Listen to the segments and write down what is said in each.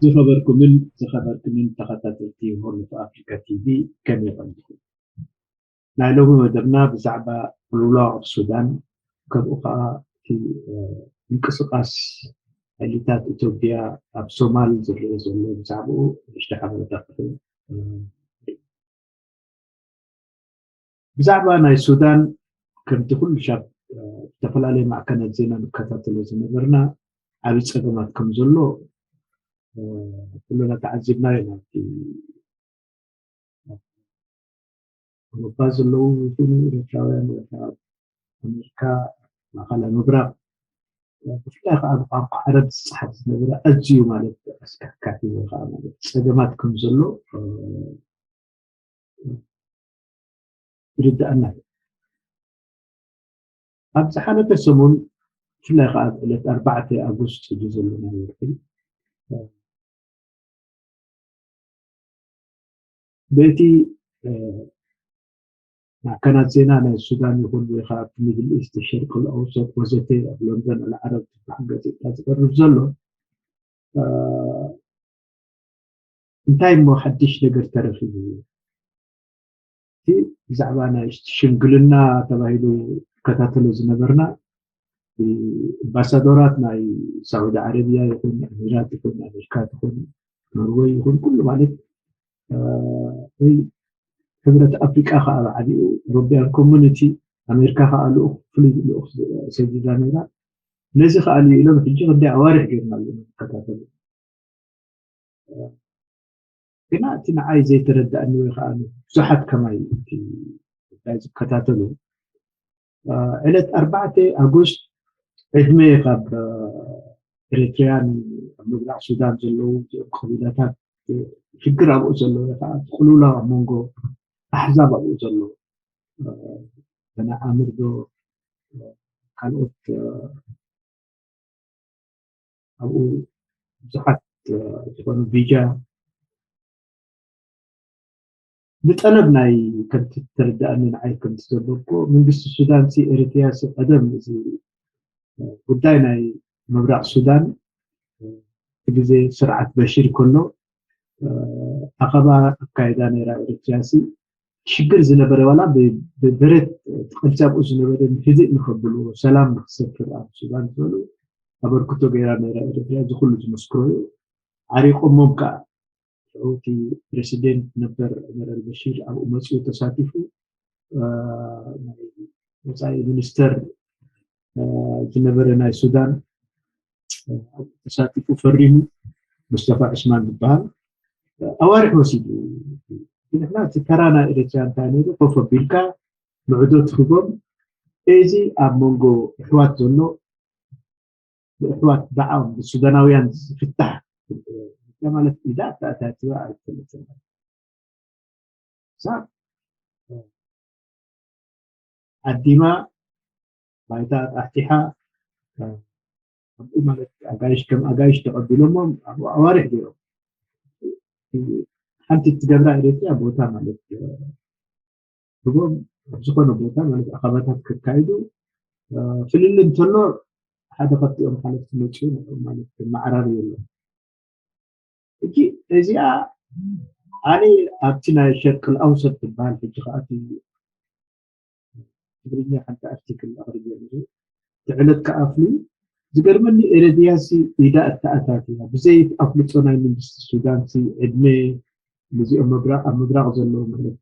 ዝኸበርኩምን ዝኸበርክንን ተኸታተልቲ ሆርን ኦፍ ኣፍሪካ ቲቪ፣ ከመይ ቀኒኹም? ናይ ሎሚ መደብና ብዛዕባ ቅልውላው ኣብ ሱዳን፣ ከምኡ ከዓ እቲ ምንቅስቃስ ሓይልታት ኢትዮጵያ ኣብ ሶማል ዝረአ ዘሎ፣ ብዛዕባኡ ንእሽቶ ሓበሬታ ክህብ። ብዛዕባ ናይ ሱዳን፣ ከምቲ ኩሉ ሻብ ዝተፈላለየ ማዕከናት ዜና ንከታተሎ ዝነበርና፣ ዓብዪ ፀገማት ከም ዘሎ ኩልና ተዓዚብናዮ ኢና። ኣብቲ ኣውሮፓ ዘለዉ ይኹኑ ኤርትራውያን ወይ ከዓ ኣሜሪካ፣ ማእኸላይ ምብራቕ፣ ብፍላይ ከዓ ብቋንቋ ዓረብ ዝፀሓፍ ዝነበረ ኣዝዩ ማለት ኣስካካቲ ወይ ከዓ ማለት ፀገማት ከም ዘሎ ይርድኣና እዩ። ኣብ ዝሓለፈ ሰሙን፣ ብፍላይ ከዓ ዕለት ኣርባዕተ ኣጎስት ሕጂ ዘለና ወርሒ፣ በቲ ማዕከናት ዜና ናይ ሱዳን ይኹን ወይ ከዓ ኣብቲ ሚድል ኢስት፣ ሸርቅል ኣውሰጥ ወዘተ፣ ኣብ ሎንደን ኣልዓረብ ዝበሃል ጋዜጣ ዝቐርብ ዘሎ፣ እንታይ እሞ ሓድሽ ነገር ተረኺቡ? እቲ ብዛዕባ ናይ ሽምግልና ተባሂሉ ዝከታተሎ ዝነበርና፣ ኣምባሳዶራት ናይ ሳዑዲ ዓረብያ ይኹን፣ ኣሚራት ይኹን፣ ኣሜሪካ ትኹን፣ ኖርወይ ይኹን፣ ኩሉ ማለት ወይ ሕብረት ኣፍሪቃ ከዓ ብዓቢኡ፣ ኢሮፒያን ኮሚኒቲ፣ ኣሜሪካ ከዓ ልኡኽ፣ ፍሉይ ልኡኽ ሰዲዳ ነይራ። ነዚ ከዓ ኢሎም ሕጂ ክንደይ ኣዋርሕ ጌርና ኣለና ንከታተሉ። ግና እቲ ንዓይ ዘይተረዳእኒ ወይ ከዓ ብዙሓት ከማይ እቲ ጉዳይ ዝከታተሉ፣ ዕለት ኣርባዕተ ኣጎስት ዕድመ ካብ ኤሪትርያን ኣብ ምብራቕ ሱዳን ዘለዉ እዚኦም ቀቢላታት፣ ሽግር ኣብኡ ዘሎ ወይ ከዓ ቅልውላው ኣብ መንጎ ኣሕዛብ ኣብኡ ዘሎ፣ በናዓምር ዶ ካልኦት ኣብኡ ብዙሓት ዝኾኑ ቢጃ ብጠለብ ናይ፣ ከምቲ ተረዳእኒ ንዓይ ከምቲ ዘበቅኩ፣ መንግስቲ ሱዳን ሲ ኤሪትርያ ሲ ቀደም እዚ ጉዳይ ናይ ምብራቕ ሱዳን እቲ ግዜ ስርዓት በሽር ከሎ ኣኸባ ኣካይዳ ነይራ። ኤሪትርያ ሲ ሽግር ዝነበረ ዋላ ብደረት ትቐልሲ ኣብኡ ዝነበረ ህድእ ንኸብሉ ሰላም ንክሰፍር ኣብ ሱዳን ዝበሉ ኣበርክቶ ገይራ ነይራ ኤሪትርያ። እዚ ኩሉ ዝመስክሮ እዩ። ዓሪቆሞም ከዓ እቲ ፕሬሲደንት ነበር ዑመር ኣልበሽር ኣብኡ መፅኡ ተሳቲፉ፣ ናይ ወፃኢ ሚኒስተር ዝነበረ ናይ ሱዳን ኣብኡ ተሳቲፉ ፈሪሙ፣ ሙስተፋ ዑስማን ዝበሃል። ኣዋርሕ ወሲዱ። ንሕና እቲ ተራ ናይ ኤሪትርያ እንታይ ነይሩ? ኮፍ ኣቢልካ ምዕዶ ትህቦም። እዚ ኣብ መንጎ ኣሕዋት ዘሎ ብኣሕዋት ብዓም ብሱዳናውያን ዝፍታሕ ማለት ኢዳ ኣተኣታትዋ ኣይትፈልጥን። ሳብ ዓዲማ ባይታ ኣጣሕቲሓ ኣብኡ ማለት ኣጋይሽ ከም ኣጋይሽ ተቐቢሎሞም ኣብኡ ኣዋርሕ ገይሮም። ሓንቲ እትገብራ ኤሪትርያ ቦታ ማለት ህቦም ኣብ ዝኾነ ቦታ ማለት ኣኸባታት ከካይዱ ፍልል እንተሎ ሓደ ካብቲኦም ሓለፍቲ መፅኡ ማለት መዓራሪ የሎ። እጂ እዚኣ ኣነ ኣብቲ ናይ ሸርቅል ኣውሰጥ ትበሃል ሕጂ ከኣ ትግርኛ ሓንቲ ኣርቲክል ኣቕሪብ ኣለኹ። ትዕለት ከኣፍሉ ዝገርመኒ ኤረድያሲ ኢዳ እተኣታትያ ብዘይ ኣፍልጦ ናይ መንግስቲ ሱዳን ሲ ዕድመ ነዚኦም ምብራቕ ኣብ ምብራቕ ዘለዉ ማለት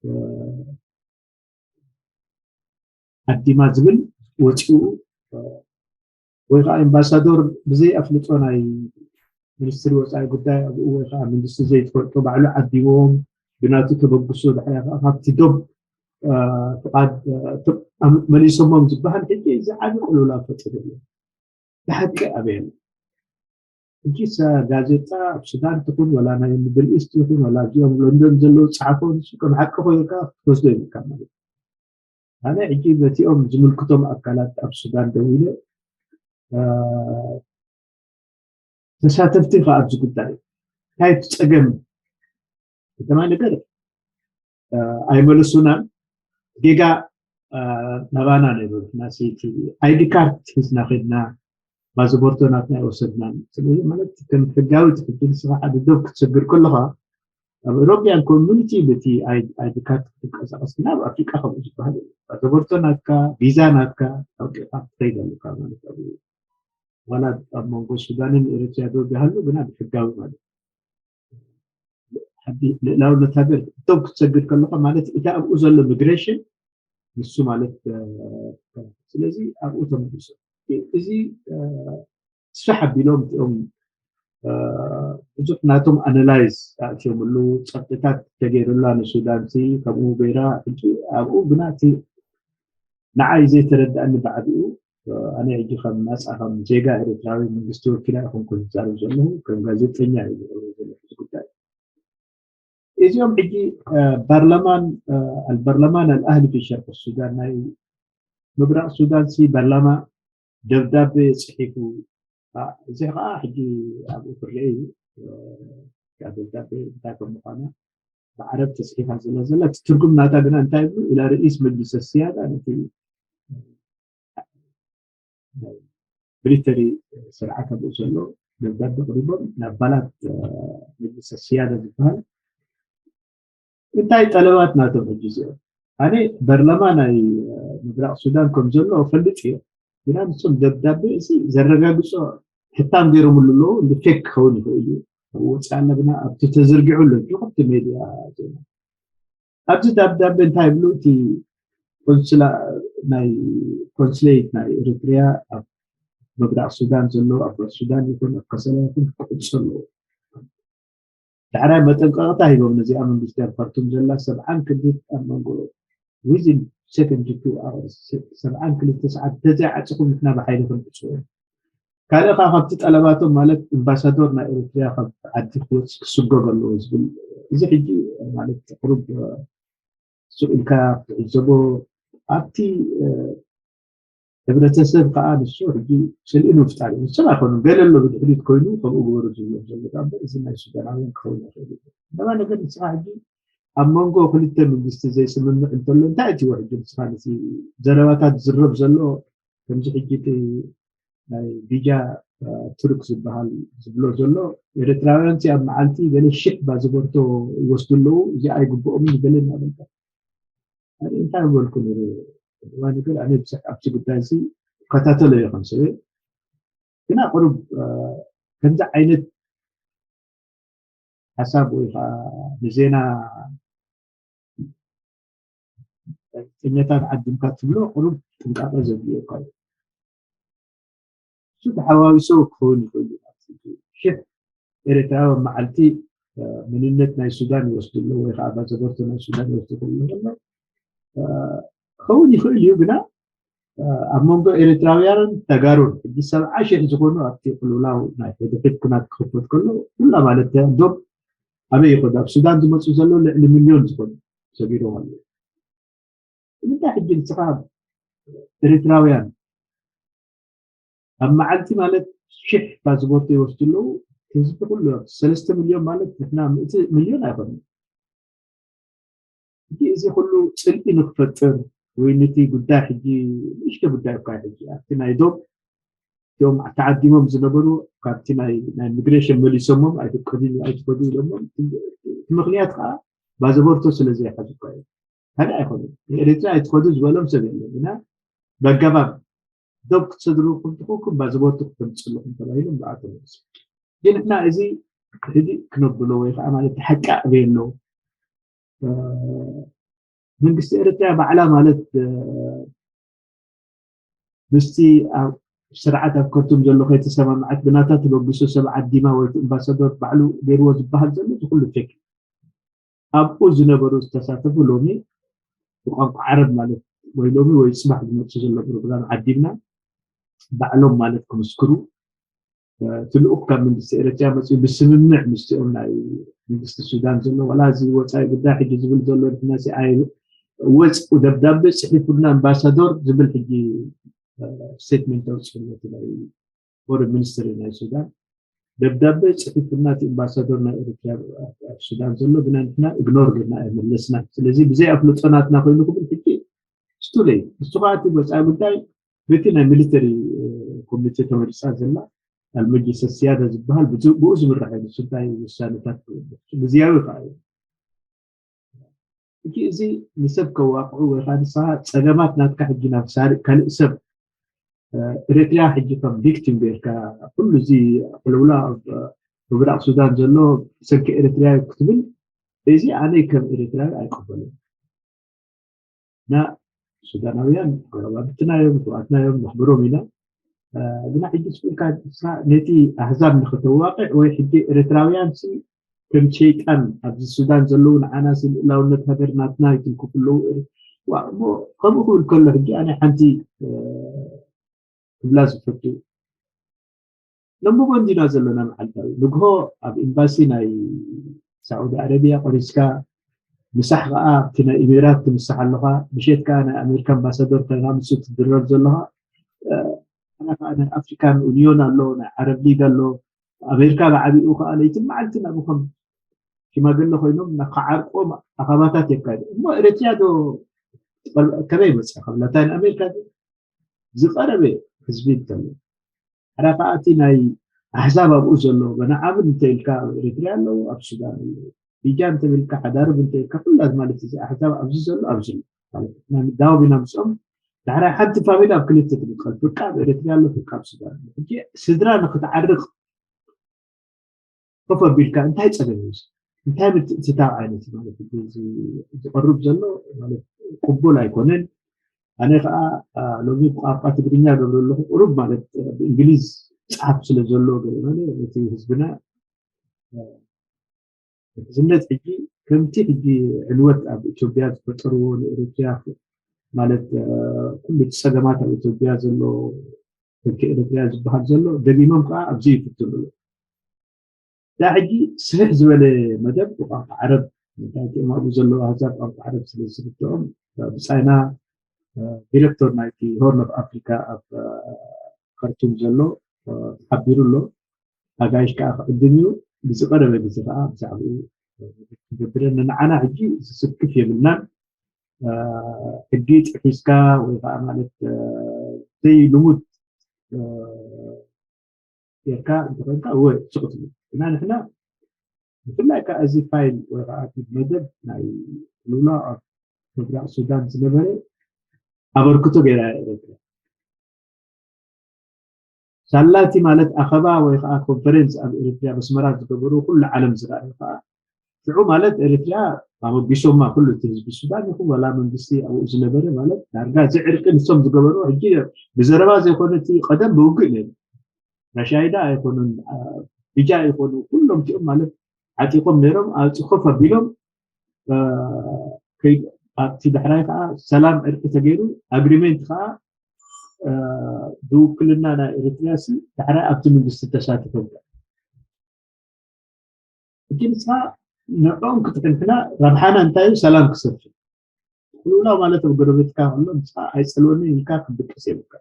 ዓዲማ ዝብል ወፂኡ ወይ ከዓ ኤምባሳዶር ብዘይ ኣፍልጦ ናይ ሚኒስትሪ ወፃኢ ጉዳይ ኣብኡ ወይ ከዓ መንግስቲ ዘይትፈልጦ ባዕሉ ዓዲዎም ብናቱ ተበግሶ ድሕሪያ ከዓ ካብቲ ዶብ ፍቃድ መሊሶሞም ዝበሃል ሕጂ እዚ ዓብዪ ቅልውላው ፈጢሩ ኣሎ። ብሓቂ ኣበየን ሕጂ ጋዜጣ ኣብ ሱዳን ትኹን ወላ ናይ ሚድል ኢስት ይኹን ወላ እዚኦም ሎንዶን ዘለዉ ፀሓፎ ንሱ ከም ሓቂ ኮይንካ ክትወስዶ ይብልካ ማለት እዩ። ኣነ ሕጂ በቲኦም ዝምልክቶም ኣካላት ኣብ ሱዳን ደው ኢለ ተሳተፍቲ ከዓ ኣብዚ ጉዳይ እንታይ እቲ ፀገም ከተማ ነገር ኣይመለሱናን ጌጋ ናባና ነይሩ ናሰይቲ ኣይዲ ካርድ ሒዝና ከድና ፓስፖርቶ ናትና ይወሰድና። ስለዚ ማለት ከም ሕጋዊ ትሕቲ ንስኻ ሓደ ዶብ ክትሰግር ከለኻ ኣብ ኤሮፒያን ኮሚኒቲ በቲ ኣይዲ ካርድ ክትንቀሳቀስ፣ ግን ኣብ ኣፍሪቃ ከምኡ ዝበሃል የለን። ፓስፖርቶ ናትካ፣ ቪዛ ናትካ ኣውቂዕካ ክትኸይድ ኣለካ ማለት ኣብ ዋላ ኣብ መንጎ ሱዳንን ኤርትራ ዶ ይሃሉ ግና ብሕጋዊ ማለት ልእላውነት ሃገር እቶም ክትሰግድ ከለካ ማለት እቲ ኣብኡ ዘሎ ሚግሬሽን ንሱ ማለት ስለዚ ኣብኡ ተመልሶ እዚ ስራሕ ኣቢሎም እቲኦም ብዙሕ ናቶም ኣናላይዝ ኣእትዮምሉ ጸቅጥታት ተገይሩላ ንሱዳን ሲ ከምኡ ገይራ ሕጂ ኣብኡ ግና እቲ ንዓይ ዘይተረድኣኒ ብዓቢኡ ኣነ ሕጂ ከም ናፃ ከም ዜጋ ኤርትራዊ መንግስቲ ወኪላ ይኮንኩ ዝዛረብ ዘለኹ ከም ጋዜጠኛ እዩ ዝገብሮ ዘለኹ እዚ ጉዳይ እዚኦም ሕጂ ባርላማን ኣልበርላማን ኣልኣህሊ ፊ ሸርቅ ሱዳን ናይ ምብራቅ ሱዳን ሲ ባርላማ ደብዳቤ ፅሒፉ እዚ ከዓ ሕጂ ኣብኡ ክረአ እዩ ደብዳቤ እንታይ ከም ምኳና ብዓረብ ተፅሒፋ ዘላ ዘላ እቲ ትርጉም ናታ ግና እንታይ ይብሉ ኢላ ርእስ መጅሊስ ሲያዳ ነቲ ሚሊተሪ ስርዓት ኣብኡ ዘሎ ደብዳቤ ኣቕሪቦም ንኣባላት መጅሊስ ሲያዳ ዝበሃል እንታይ ጠለባት ናቶም ሕጂ እዚኦም ኣነ በርለማ ናይ ምብራቅ ሱዳን ከም ዘሎ ፈልጥ እየ ግና ንሶም ደብዳቤ እዚ ዘረጋግጾ ሕታም ገይሮምሉ ኣለዉ እንዲ ፌክ ክኸውን ይኽእል እዩ ወፅእ ኣለግና ኣብቲ ተዘርጊዑ ኣሎ ካብቲ ሜድያ ዜና ኣብዚ ደብዳቤ እንታይ ይብሉ እቲ ቆንስላ ናይ ኮንስሌት ናይ ኤርትሪያ ኣብ ምብራቅ ሱዳን ዘሎ ኣብ ሱዳን ይኹን ኣብ ከሰላ ይኹን ክቅጽ ኣለዎ ዳሕራይ መጠንቀቕታ ሂቦም ነዚኣ መንግስቲ ኣብ ካርቱም ዘላ ሰብዓን ክልተ ኣብ መንጎ within second two hours ሰብዓን ክልተ ሰዓት ተዘይዓፅኹም ንሕና ብሓይሊ ክንዕፅዎ ካልእ ከዓ ካብቲ ጠለባቶም ማለት ኣምባሳዶር ናይ ኤርትሪያ ካብ ዓዲ ክወፅ ክስጎግ ኣለዎ ዝብል እዚ ሕጂ ማለት ቁሩብ ስቕ ኢልካ ትዕዘቦ ኣብቲ ሕብረተሰብ ከዓ ንሱ ሕጂ ስልኢ ምፍጣር እዩ ንስም ኣይኮኑን ገለ ኣሎ ብድሕሪት ኮይኑ ከምኡ ግበሩ ዝብሎም ዘሎ እምበር እዚ ናይ ሱዳናውያን ክኸውን ይኽእል እዩ እንደማ ነገር ንስኻ ሕጂ ኣብ መንጎ ክልተ መንግስቲ ዘይስምምዕ እንተሎ እንታይ እትዎ ሕጂ ንስኻ ነቲ ዘረባታት ዝረብ ዘሎ ከምዚ ሕጂ ናይ ቢጃ ቱርክ ዝበሃል ዝብሎ ዘሎ ኤርትራውያን ኣብ መዓልቲ ገለ ሽሕ ባዝቦርቶ ይወስዱ ኣለዉ እዚ ኣይግብኦምን ገለ እናበልካ እንታይ በልኩ ነሩ እዋ ነገር ኣነ ብዙሕ ኣብዚ ጉዳይ እዚ እከታተሎ እየ ከም ሰበ ግና ቅሩብ ከምዚ ዓይነት ሓሳብ ወይ ከዓ ንዜና ጋዜጠኛታት ዓዲምካ ትብሎ ቅሩብ ጥንቃቐ ዘድልዮ እኳ እዩ እሱ ተሓዋዊሶ ክኸውን ይኽእል እዩ ሽሕ ኤርትራዊ ኣብ መዓልቲ መንነት ናይ ሱዳን ይወስዱ ኣለዉ ወይ ከዓ ባዘቦርቶ ናይ ሱዳን ይወስዱ ከሎ ከሎ ክኸውን ይኽእል እዩ ግና ኣብ መንጎ ኤርትራውያንን ተጋሩን ሕጂ ሰብዓ ሽሕ ዝኾኑ ኣብቲ ቅልውላው ናይ ሕድሕድ ኩናት ክኽፈት ከሎ ኩላ ማለት ዶብ ኣበይ ይኸዱ ኣብ ሱዳን ዝመፁ ዘሎ ልዕሊ ሚልዮን ዝኾኑ ሰጊዶም ኣለዉ ንምንታይ ሕጂ ንስኻ ኤርትራውያን ኣብ መዓልቲ ማለት ሽሕ ፓስፖርት ይወስዱ ኣለዉ ህዝቢ ኩሉ ሰለስተ ሚልዮን ማለት ንሕና ምእቲ ሚልዮን ኣይኮነ ሕጂ እዚ ኩሉ ፅልኢ ንክፈጥር ወይ ነቲ ጉዳይ ሕጂ ንእሽተ ጉዳይ እኳ ሕጂ ኣብቲ ናይ ዶብ እቲኦም ተዓዲሞም ዝነበሩ ካብቲ ናይ ናይ ኢሚግሬሽን መሊሶሞም ኣይትቀዱ ኣይትፈዱ ኢሎሞም እቲ ምክንያት ከዓ ባዘቦርቶ ስለ ዘይሓዙ እኳ እዮም ካልእ ኣይኮኑን ንኤርትራ ኣይትኸዱ ዝበሎም ሰብ የለን ግና በገባብ ዶብ ክትሰድሩ ክትኾንኩም ባዘቦርቶ ክተምፅእ ኣለኹም ተባሂሎም ብኣቶም ግን ንሕና እዚ ህድእ ክነብሎ ወይ ከዓ ማለት ሓቂ ኣዕበየሎ መንግስቲ ኤርትራ ባዕላ ማለት ምስቲ ኣብ ስርዓት ኣብ ከርቱም ዘሎ ከይተሰማምዓት ብናታ ተበግሶ ሰብ ዓዲማ ወይ ኣምባሳደር ባዕሉ ገይርዎ ዝበሃል ዘሎ እዚ ኩሉ ፌክ ኣብኡ ዝነበሩ ዝተሳተፉ ሎሚ ብቋንቋ ዓረብ ማለት ወይ ሎሚ ወይ ፅባሕ ዝመፅእ ዘሎ ፕሮግራም ዓዲምና ባዕሎም ማለት ክምስክሩ እቲ ልኡኽ ካብ መንግስቲ ኤርትራ መፅኡ ብስምምዕ ምስኦም ናይ መንግስቲ ሱዳን ዘሎ ዋላ እዚ ወፃኢ ጉዳይ ሕጂ ዝብል ዘሎ ንሕና ወፅኡ ደብዳቤ ፅሒፉና ኣምባሳዶር ዝብል ሕጂ ስቴትመንት ኣውፅኡ ናይ ፎረን ሚኒስትሪ ናይ ሱዳን ደብዳቤ ፅሒፉና እቲ ኣምባሳዶር ናይ ኤርትራ ኣብ ሱዳን ዘሎ ግና ንሕና ኢግኖር ጌርና ኣይመለስና ስለዚ ብዘይ ኣፍልጦ ናትና ኮይኑ ክብል ሕጂ ስቱሌ ንሱ ከዓ እቲ ወፃኢ ጉዳይ በቲ ናይ ሚሊተሪ ኮሚቴ ተመሪፃ ዘላ ኣልመጅልስ ሲያዳ ዝበሃል ብኡ ዝምራሕ እዩ። ንሱ እንታይ ውሳነታት ግዝያዊ ከዓ እዩ። ሕጂ እዚ ንሰብ ከዋቅዑ ወይ ከዓ ንስኻ ፀገማት ናትካ ሕጂ ናብ ሳርእ ካልእ ሰብ ኤርትራ ሕጂ ከም ቪክቲም ጌርካ ኩሉ እዚ ቅልውላ ኣብ ምብራቕ ሱዳን ዘሎ ብሰንኪ ኤርትራ ክትብል እዚ ኣነ ከም ኤርትራዊ ኣይቅበልን። እና ሱዳናውያን ጎረባብትና እዮም፣ ኣሕዋትና እዮም፣ ነኽብሮም ኢና። ግና ሕጂ ስኢልካ ነቲ ኣህዛብ ንክተዋቅዕ ወይ ሕጂ ኤርትራውያን ከም ሸይጣን ኣብዚ ሱዳን ዘለዉ ንዓና ልኡላውነት ሃገር ናትና ይትንክፉ ኣለዉ። እሞ ከምኡ ክብል ከሎ ሕጂ ኣነ ሓንቲ ክብላ ዝፈቱ ሎሚ ጎንዲና ዘለና መዓልታዊ ንግሆ ኣብ ኤምባሲ ናይ ሳዑዲ ኣረቢያ ቆሪስካ ምሳሕ ከዓ ኣብቲ ናይ ኢሚራት ትምሳሕ ኣለኻ። ምሸት ከዓ ናይ ኣሜሪካ ኣምባሳደር ኮይና ምስ ትድረር ዘለኻ ኣና ከዓ ናይ ኣፍሪካን ዩኒዮን ኣሎ፣ ናይ ዓረብ ሊግ ኣሎ። ኣሜሪካ ብዓቢኡ ከዓ ለይትን መዓልትን ኣብኡ ከም ሽማግለ ኮይኖም እናከዓርቆም ኣኻባታት የካይዱ። እሞ ኤርትራ ዶ ከመይ መፅኣ ከብላ እንታይ ንኣሜሪካ ዝቀረበ ህዝቢ እንተሎ ሓራ ከዓ እቲ ናይ ኣሕዛብ ኣብኡ ዘሎ በናዓብን እንተ ኢልካ ኣብ ኤርትራ ኣለዉ፣ ኣብ ሱዳን ኣለዉ። ቢጃ እንተበልካ ሓዳርብ እንተ ኢልካ ኩላት ማለት እዚ ኣሕዛብ ኣብዚ ዘሎ ኣብዚ ኣሎ ማለት ናይ ምዳወብ ኢና ምስኦም። ዳሕራይ ሓንቲ ፋሚሊ ኣብ ክልተ ትምቀል፣ ፍቃ ኣብ ኤርትራ ኣሎ፣ ፍቃ ኣብ ሱዳን ኣሎ። ሕጂ ስድራ ንክትዓርቅ ኮፍ ኣቢልካ እንታይ ፀገም እዩ? እንታይ ምትእትታው ዓይነት ማለት ዝቀርብ ዘሎ ማለት ቅቡል ኣይኮነን። ኣነ ከዓ ሎሚ ብቋንቋ ትግርኛ ገብረ ኣለኹ። ቁሩብ ማለት ብእንግሊዝ ፀሓፍ ስለ ዘሎ ገለ ማለት ነቲ ህዝብና ሕዝነት ሕጂ ከምቲ ሕጂ ዕንወት ኣብ ኢትዮጵያ ዝፈጠርዎ ንኤርትራ ማለት ኩሉ እቲ ፀገማት ኣብ ኢትዮጵያ ዘሎ ደቂ ኤርትራ ዝበሃል ዘሎ ደጊሞም ከዓ ኣብዚ ይፍትኑ ኣለዉ። እዛ ሕጂ ስፍሕ ዝበለ መደብ ብቋንቋ ዓረብ ምክንያቱ እም ኣብኡ ዘለዉ ኣህዛብ ቋንቋ ዓረብ ስለ ዝርድኦም ብፃይና ዲረክተር ናይቲ ሆርን ኦፍ ኣፍሪካ ኣብ ከርቱም ዘሎ ሓቢሩ ኣሎ። ኣጋይሽ ከዓ ክዕድም እዩ። ብዝቀረበ ግዜ ከዓ ብዛዕባኡ ክገብረን ንዓና ሕጂ ዝስክፍ የብልናን። ሕጊ ጥሒስካ ወይ ከዓ ማለት ዘይልሙድ ጌርካ እንተኮንካ እወ ስቁት እዩ። እና ንሕና ብፍላይ ከዓ እዚ ፋይል ወይ ከዓ እቲ መደብ ናይ ልውላ ኣብ ምብራቅ ሱዳን ዝነበረ ኣበርክቶ ገይራ ኤርትራ ሳላቲ ማለት ኣኸባ ወይ ከዓ ኮንፈረንስ ኣብ ኤርትራ ኣስመራ ዝገበሩ ኩሉ ዓለም ዝረኣዩ ከዓ ሽዑ ማለት ኤርትራ ኣበጊሶማ ኩሉ እቲ ህዝቢ ሱዳን ይኹን ዋላ መንግስቲ ኣብኡ ዝነበረ ማለት ዳርጋ እዚ ዕርቂ ንሶም ዝገበሩ ሕጂ ብዘረባ ዘይኮነ እቲ ቀደም ብውግእ ነይሩ። ራሻይዳ ኣይኮኑን ቢጃ ኣይኮኑ ኩሎም እቲኦም ማለት ዓጢቆም ነይሮም ኣፅኮፍ ኣቢሎም ኣብቲ ዳሕራይ ከዓ ሰላም ዕርቂ ተገይሩ ኣግሪሜንት ከዓ ብውክልና ናይ ኤርትራ ሲ ዳሕራይ ኣብቲ መንግስቲ ተሳቲፎም ሕጂ ንስኻ ንዕኦም ክትሕንክና ረብሓና እንታይ እዩ? ሰላም ክሰፍን። ቅልውላው ማለት ኣብ ጎረቤትካ ከሎ ንስኻ ኣይጸልወኒ ኢልካ ክትድቅስ የብልካ።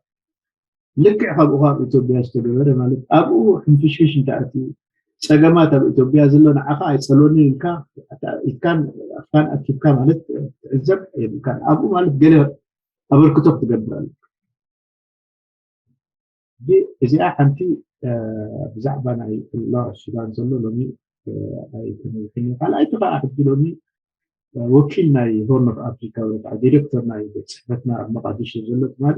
ልክዕ ካብኡ ካብ ኢትዮጵያ ዝተገበረ ማለት ኣብኡ ሕንፍሽፍሽ እንተኣትዩ ጸገማት ኣብ ኢትዮጵያ ዘሎ ንዓኻ ኣይጸልወኒ ኢልካ ኢትካን ኣፍካን ኣኪብካ ማለት ትዕዘብ የብልካን። ኣብኡ ማለት ገለ ኣበርክቶ ክትገብር ኣለካ። እዚኣ ሓንቲ ብዛዕባ ናይ ቅልውላው ሱዳን ዘሎ ሎሚ ኣይተመልክን እዩ። ካልኣይቲ ከዓ ሕጂ ሎሚ ወኪል ናይ ሆርን ኦፍ ኣፍሪካ ወይ ከዓ ዲሬክተር ናይ ቤት ፅሕፈትና ኣብ መቃዲሾ ዘሎ ትማሊ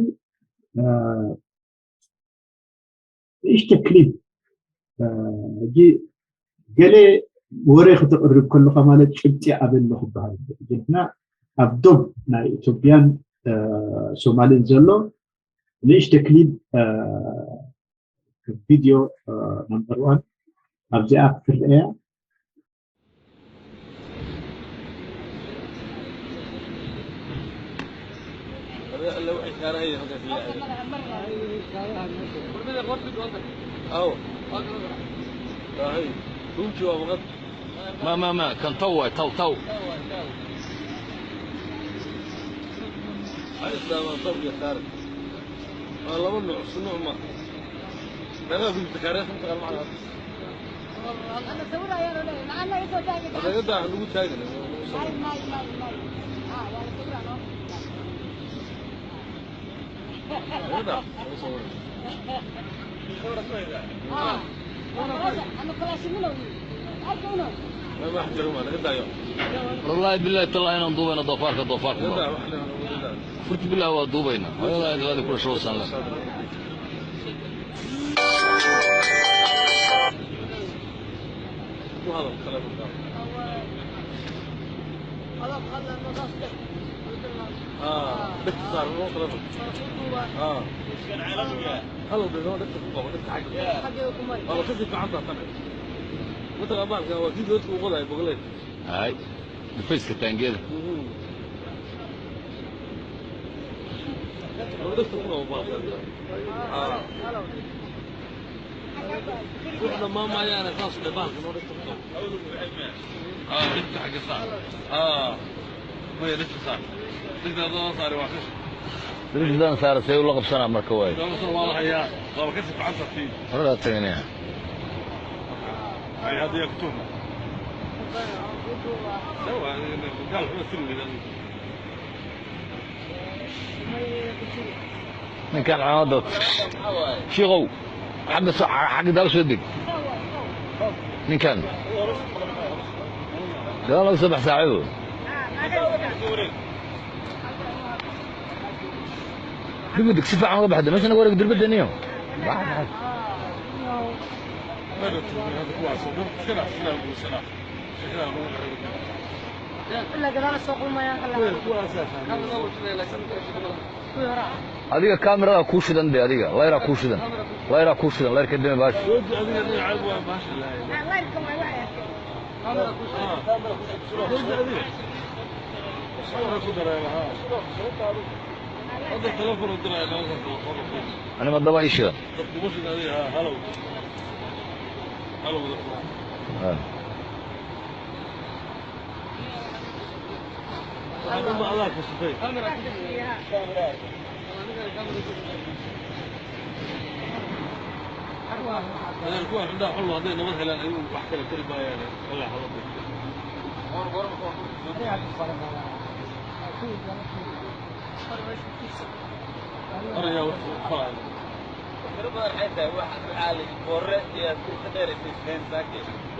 ንእሽተ ክሊፕ ሕጂ ገለ ወረ ክተቅርብ ከለካ ማለት ጭብጢ ኣበሎ ክበሃል ንሕና ኣብ ዶብ ናይ ኢትዮጵያን ሶማልን ዘሎ ንእሽተ ክሊፕ ቪድዮ ነምበር ዋን ኣብዚኣ ክትረአ ما ما ما كان تو تو تو هاي السلام طب يا خارج والله منه صنوع ما انا كنت خارج انت مع Wallaahi billaahi tallaahi inaan duubayno doofaarka, doofaarka. Furti billaahi waa duubaynaa. Wallaahi billaahi kula shaqo saan leh. Hay, dhufayska taangeeda. Riddan saara see u la qabsanaa marka waay. Horadaa tagnaya. Ninkaan caanada shiikow, xagga soo, xagga daal soo deg. Ninkaan gadaal laga soo bax saaxiibo. Dib u deg, si fiican uga baxda meesha, naga wareeg dirbadda niyo. Bax, bax. Adiga kaamiradaa kuu shidan de, adiga layraa kuu shidan. Layraa kuu shidan, layrka dame baash. Anima daba ii shidan.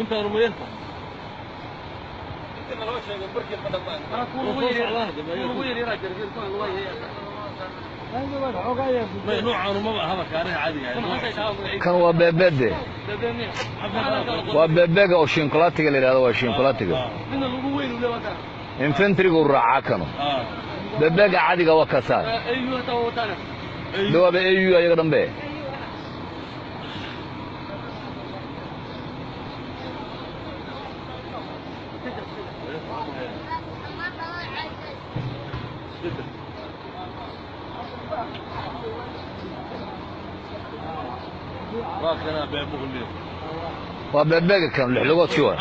Intaan ma yarta. Kan waa beebede. Waa beebega oo shinkolaatiga la yidhahdo, waa shinkolaatiga. Infentrigu raacaa kanu. Beebega caadiga waa kasaa. De waaba au ayaga dhanbe. Waa beebega kan lix lugood si waa.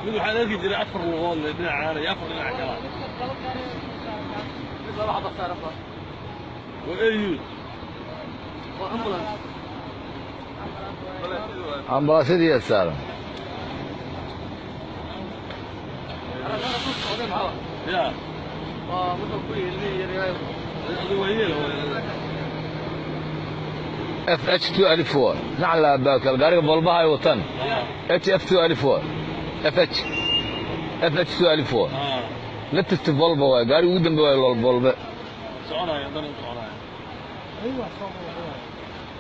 Mid waxaan arki jiray afar lugood leh, dhinacaana iyo afar dhinac kala. Waa au. Ambalaasadiiyaa saaran. F H two alif four. Nacla baakal, gaariga Volvo ay wataan. H F two alif four. F H. F H two alif four. Latest Volvo waay, gaari ugu dambe waay, lol Volvo. Soconaya, haddana u soconaya.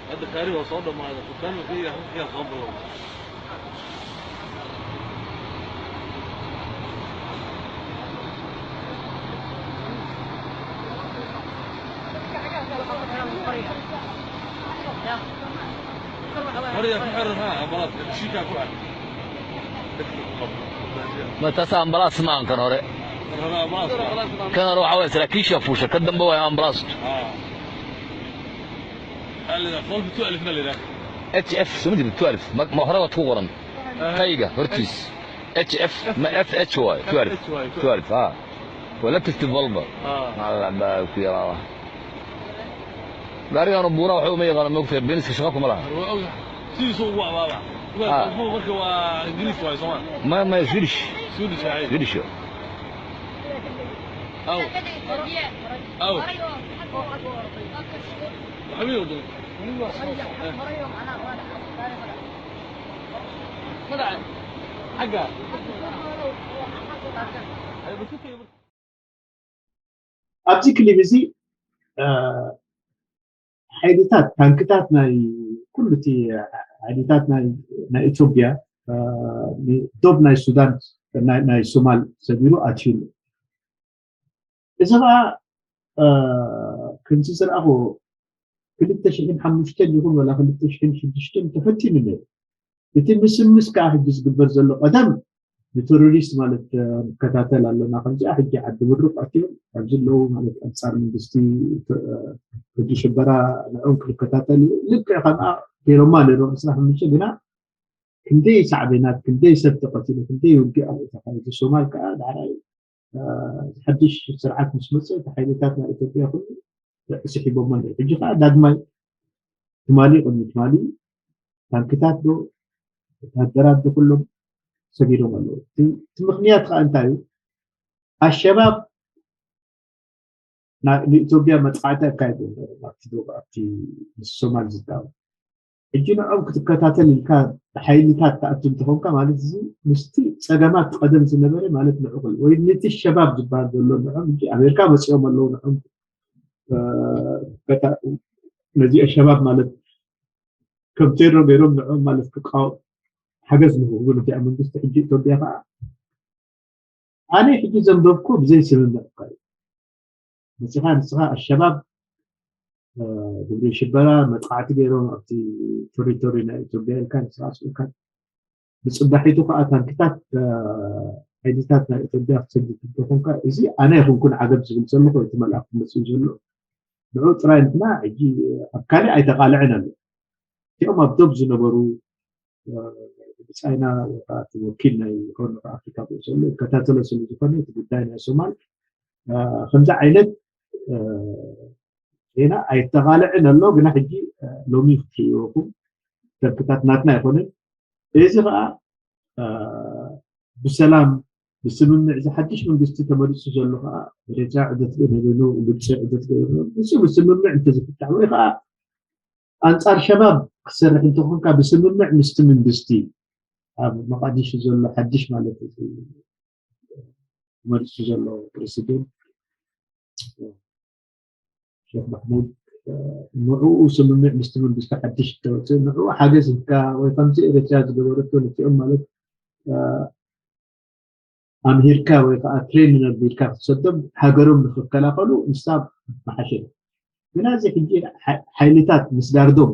Hadda gaari waa soo dhamaaday, dukaanka iyo halkiyaa soo bilowday. Hore yaa ku xiran, ha, ambalaas, shiikaa ku xiran. Ma taas ambalaas ma ahan kan hore. Kan hore waxaa waye saraakiisha fuusha, ka dambe waay ambalaastu. H F soo ma jirto twelve. Ma, ma hore waad ku qoran. Kayga hortiis. H F, ma F H waay, twelve. Twelve, ha. Waa latest Volvo. Alla baa ku yaraa. Gaarigan buura waxa uma yaqaan moogtay, Benz-ka shaqo kuma laha. Sidiisu waa, waa, waa. Marka waa Ingiriis waay, Soomaali. Ma, ma, Swedish. Swedish waay. Swedish. Aw. Aw. ኣብዚ ክሊፕ እዚ ሓይልታት ታንክታት ናይ ኩሉ እቲ ሓይልታት ናይ ኢትዮጵያ ዶብ ናይ ሱዳን ናይ ሶማል ሰቢሩ ኣትዩ። እዚ ከዓ ከምዚ ዝረኣኹ ክልተ ሽሕን ሓሙሽተን ይኹን ወላ ክልተ ሽሕን ሽዱሽተን ተፈቲኑ ነይሩ። እቲ ምስምስ ከዓ ሕጂ ዝግበር ዘሎ ቀደም ንቴሮሪስት ማለት ንከታተል ኣለና ከምዚኣ ሕጂ ዓዲ ብሩቅ ኣትዮም ኣብዚ ኣለዉ ማለት ኣንፃር መንግስቲ ሕጂ ሽበራ ንዕኦም ክንከታተል እዩ። ልክዕ ከምኣ ገይሮማ ነይሮም ዕስራ ሓሙሽተ ግና ክንደይ ሳዕቤናት ክንደይ ሰብ ተቀቲሉ ክንደይ ውግእ ኣብኡ ተካይዱ። ሶማል ከዓ ዳሕራይ ሓድሽ ስርዓት ምስ መፀ እቲ ሓይልታት ናይ ኢትዮጵያ ኩሉ ስሒቦሞ ኣለዉ። ሕጂ ከዓ ዳግማይ ትማሊ ቅድሚ ትማሊ ታንክታት ዶ ወታደራት ዶ ኩሎም ሰጊዶም ኣለዉ። እቲ ምክንያት ከዓ እንታይ እዩ? ኣሸባብ ንኢትዮጵያ መጥቃዕቲ ኣካይዱ ኣብቲ ምስ ሶማል ዝዳወ ሕጂ ንዕኦም ክትከታተል ኢልካ ብሓይልታት ትኣቱ እንተኾንካ ማለት እዚ ምስቲ ፀገማት ቀደም ዝነበረ ማለት ንዕኹል ወይ ነቲ ሸባብ ዝበሃል ዘሎ ንዕኦም ሕጂ ኣሜሪካ መፂኦም ኣለዉ ንዕኦም ነዚ ሸባብ ማለት ከም ቴሮ ገይሮም ንዕኦም ማለት ክቃወም ሓገዝ ንክህቡ ነቲኣ መንግስቲ ሕጂ ኢትዮጵያ ከዓ ኣነ ሕጂ ዘንበብኩ ብዘይ ስምምዕ እኳ እዩ መፅኻ ንስኻ ኣሸባብ ግብሪ ሽበራ መጥቃዕቲ ገይሮም ኣብቲ ቴሪቶሪ ናይ ኢትዮጵያ ኢልካ ንስኻ ስኡልካ ብፅባሒቱ ከዓ ታንክታት ሓይልታት ናይ ኢትዮጵያ ክትሰግድ እንተኾንካ እዚ ኣነ ይኹንኩን ዓገብ ዝብል ዘለኹ እቲ መልኣክ መፅኡ ዘሎ ንዑ ጥራይ ንትና ሕጂ ኣብ ካልእ ኣይተቃልዕን ኣሎ እቲኦም ኣብ ዶብ ዝነበሩ ብፃይና ወኪል ናይ ሆርን ኣፍሪካ ብኡ ዘሎ ይከታተሎ ስለ ዝኾነ እቲ ጉዳይ ናይ ሶማል ከምዚ ዓይነት ዜና ኣይተቃልዕን ኣሎ ግና ሕጂ ሎሚ ክትርእይዎ ኢኹም ደብክታት ናትና ኣይኮነን እዚ ከዓ ብሰላም ብስምምዕ እዚ ሓድሽ መንግስቲ ተመሪፁ ዘሎ ከዓ ኤርትራ ዕደት ገበኑ ግብፂ ዕደት ገበኑ ብስምምዕ እንተዝፍታሕ ወይ ከዓ ኣንፃር ሸባብ ክትሰርሕ እንተኾንካ ብስምምዕ ምስቲ መንግስቲ ኣብ መቃዲሹ ዘሎ ሓድሽ ማለት መሪፁ ዘሎ ፕሬሲደንት ሸክ ማሕሙድ ንዕኡ ስምምዕ ምስቲ መንግስቲ ሓድሽ ተወፅእ ንዕኡ ሓገዝ ሂብካ ወይ ከምዚ ኤርትራ ዝገበረቶ ነቲኦም ማለት ኣምሂርካ ወይ ከዓ ትሬን ነቢልካ ክትሰዶም ሃገሮም ንክከላኸሉ ንሳ መሓሸ ግና እዚ ሕጂ ሓይልታት ምስዳርዶም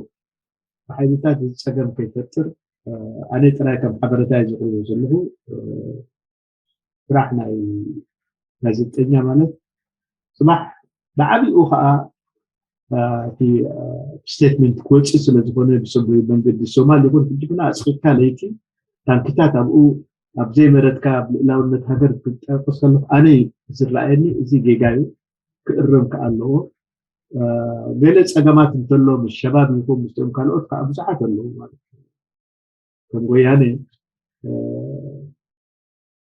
ብሓይልታት እዚ ፀገም ከይፈጥር ኣነ ጥራይ ከም ሓበረታ ዝቕርቦ ዘለኹ ስራሕ ናይ ጋዜጠኛ ማለት ፅባሕ ብዓቢኡ ከዓ እቲ ስቴትመንት ክወፅእ ስለዝኾነ ብሰብዊ መንገዲ ሶማል ይኹን ሕጂ ግና ኣፅቂጥካ ለይቲ ታንክታት ኣብኡ ኣብ ዘይመረትካ ኣብ ልእላውነት ሃገር ክጠቅስ ከለኩ ኣነ ዝረኣየኒ እዚ ጌጋ እዩ ክእረም ከዓ ኣለዎ ገለ ፀገማት እንተሎ ምስ ሸባብ ይኹን ምስኦም ካልኦት ከዓ ብዙሓት ኣለዉ ማለት እዩ ከም ወያነ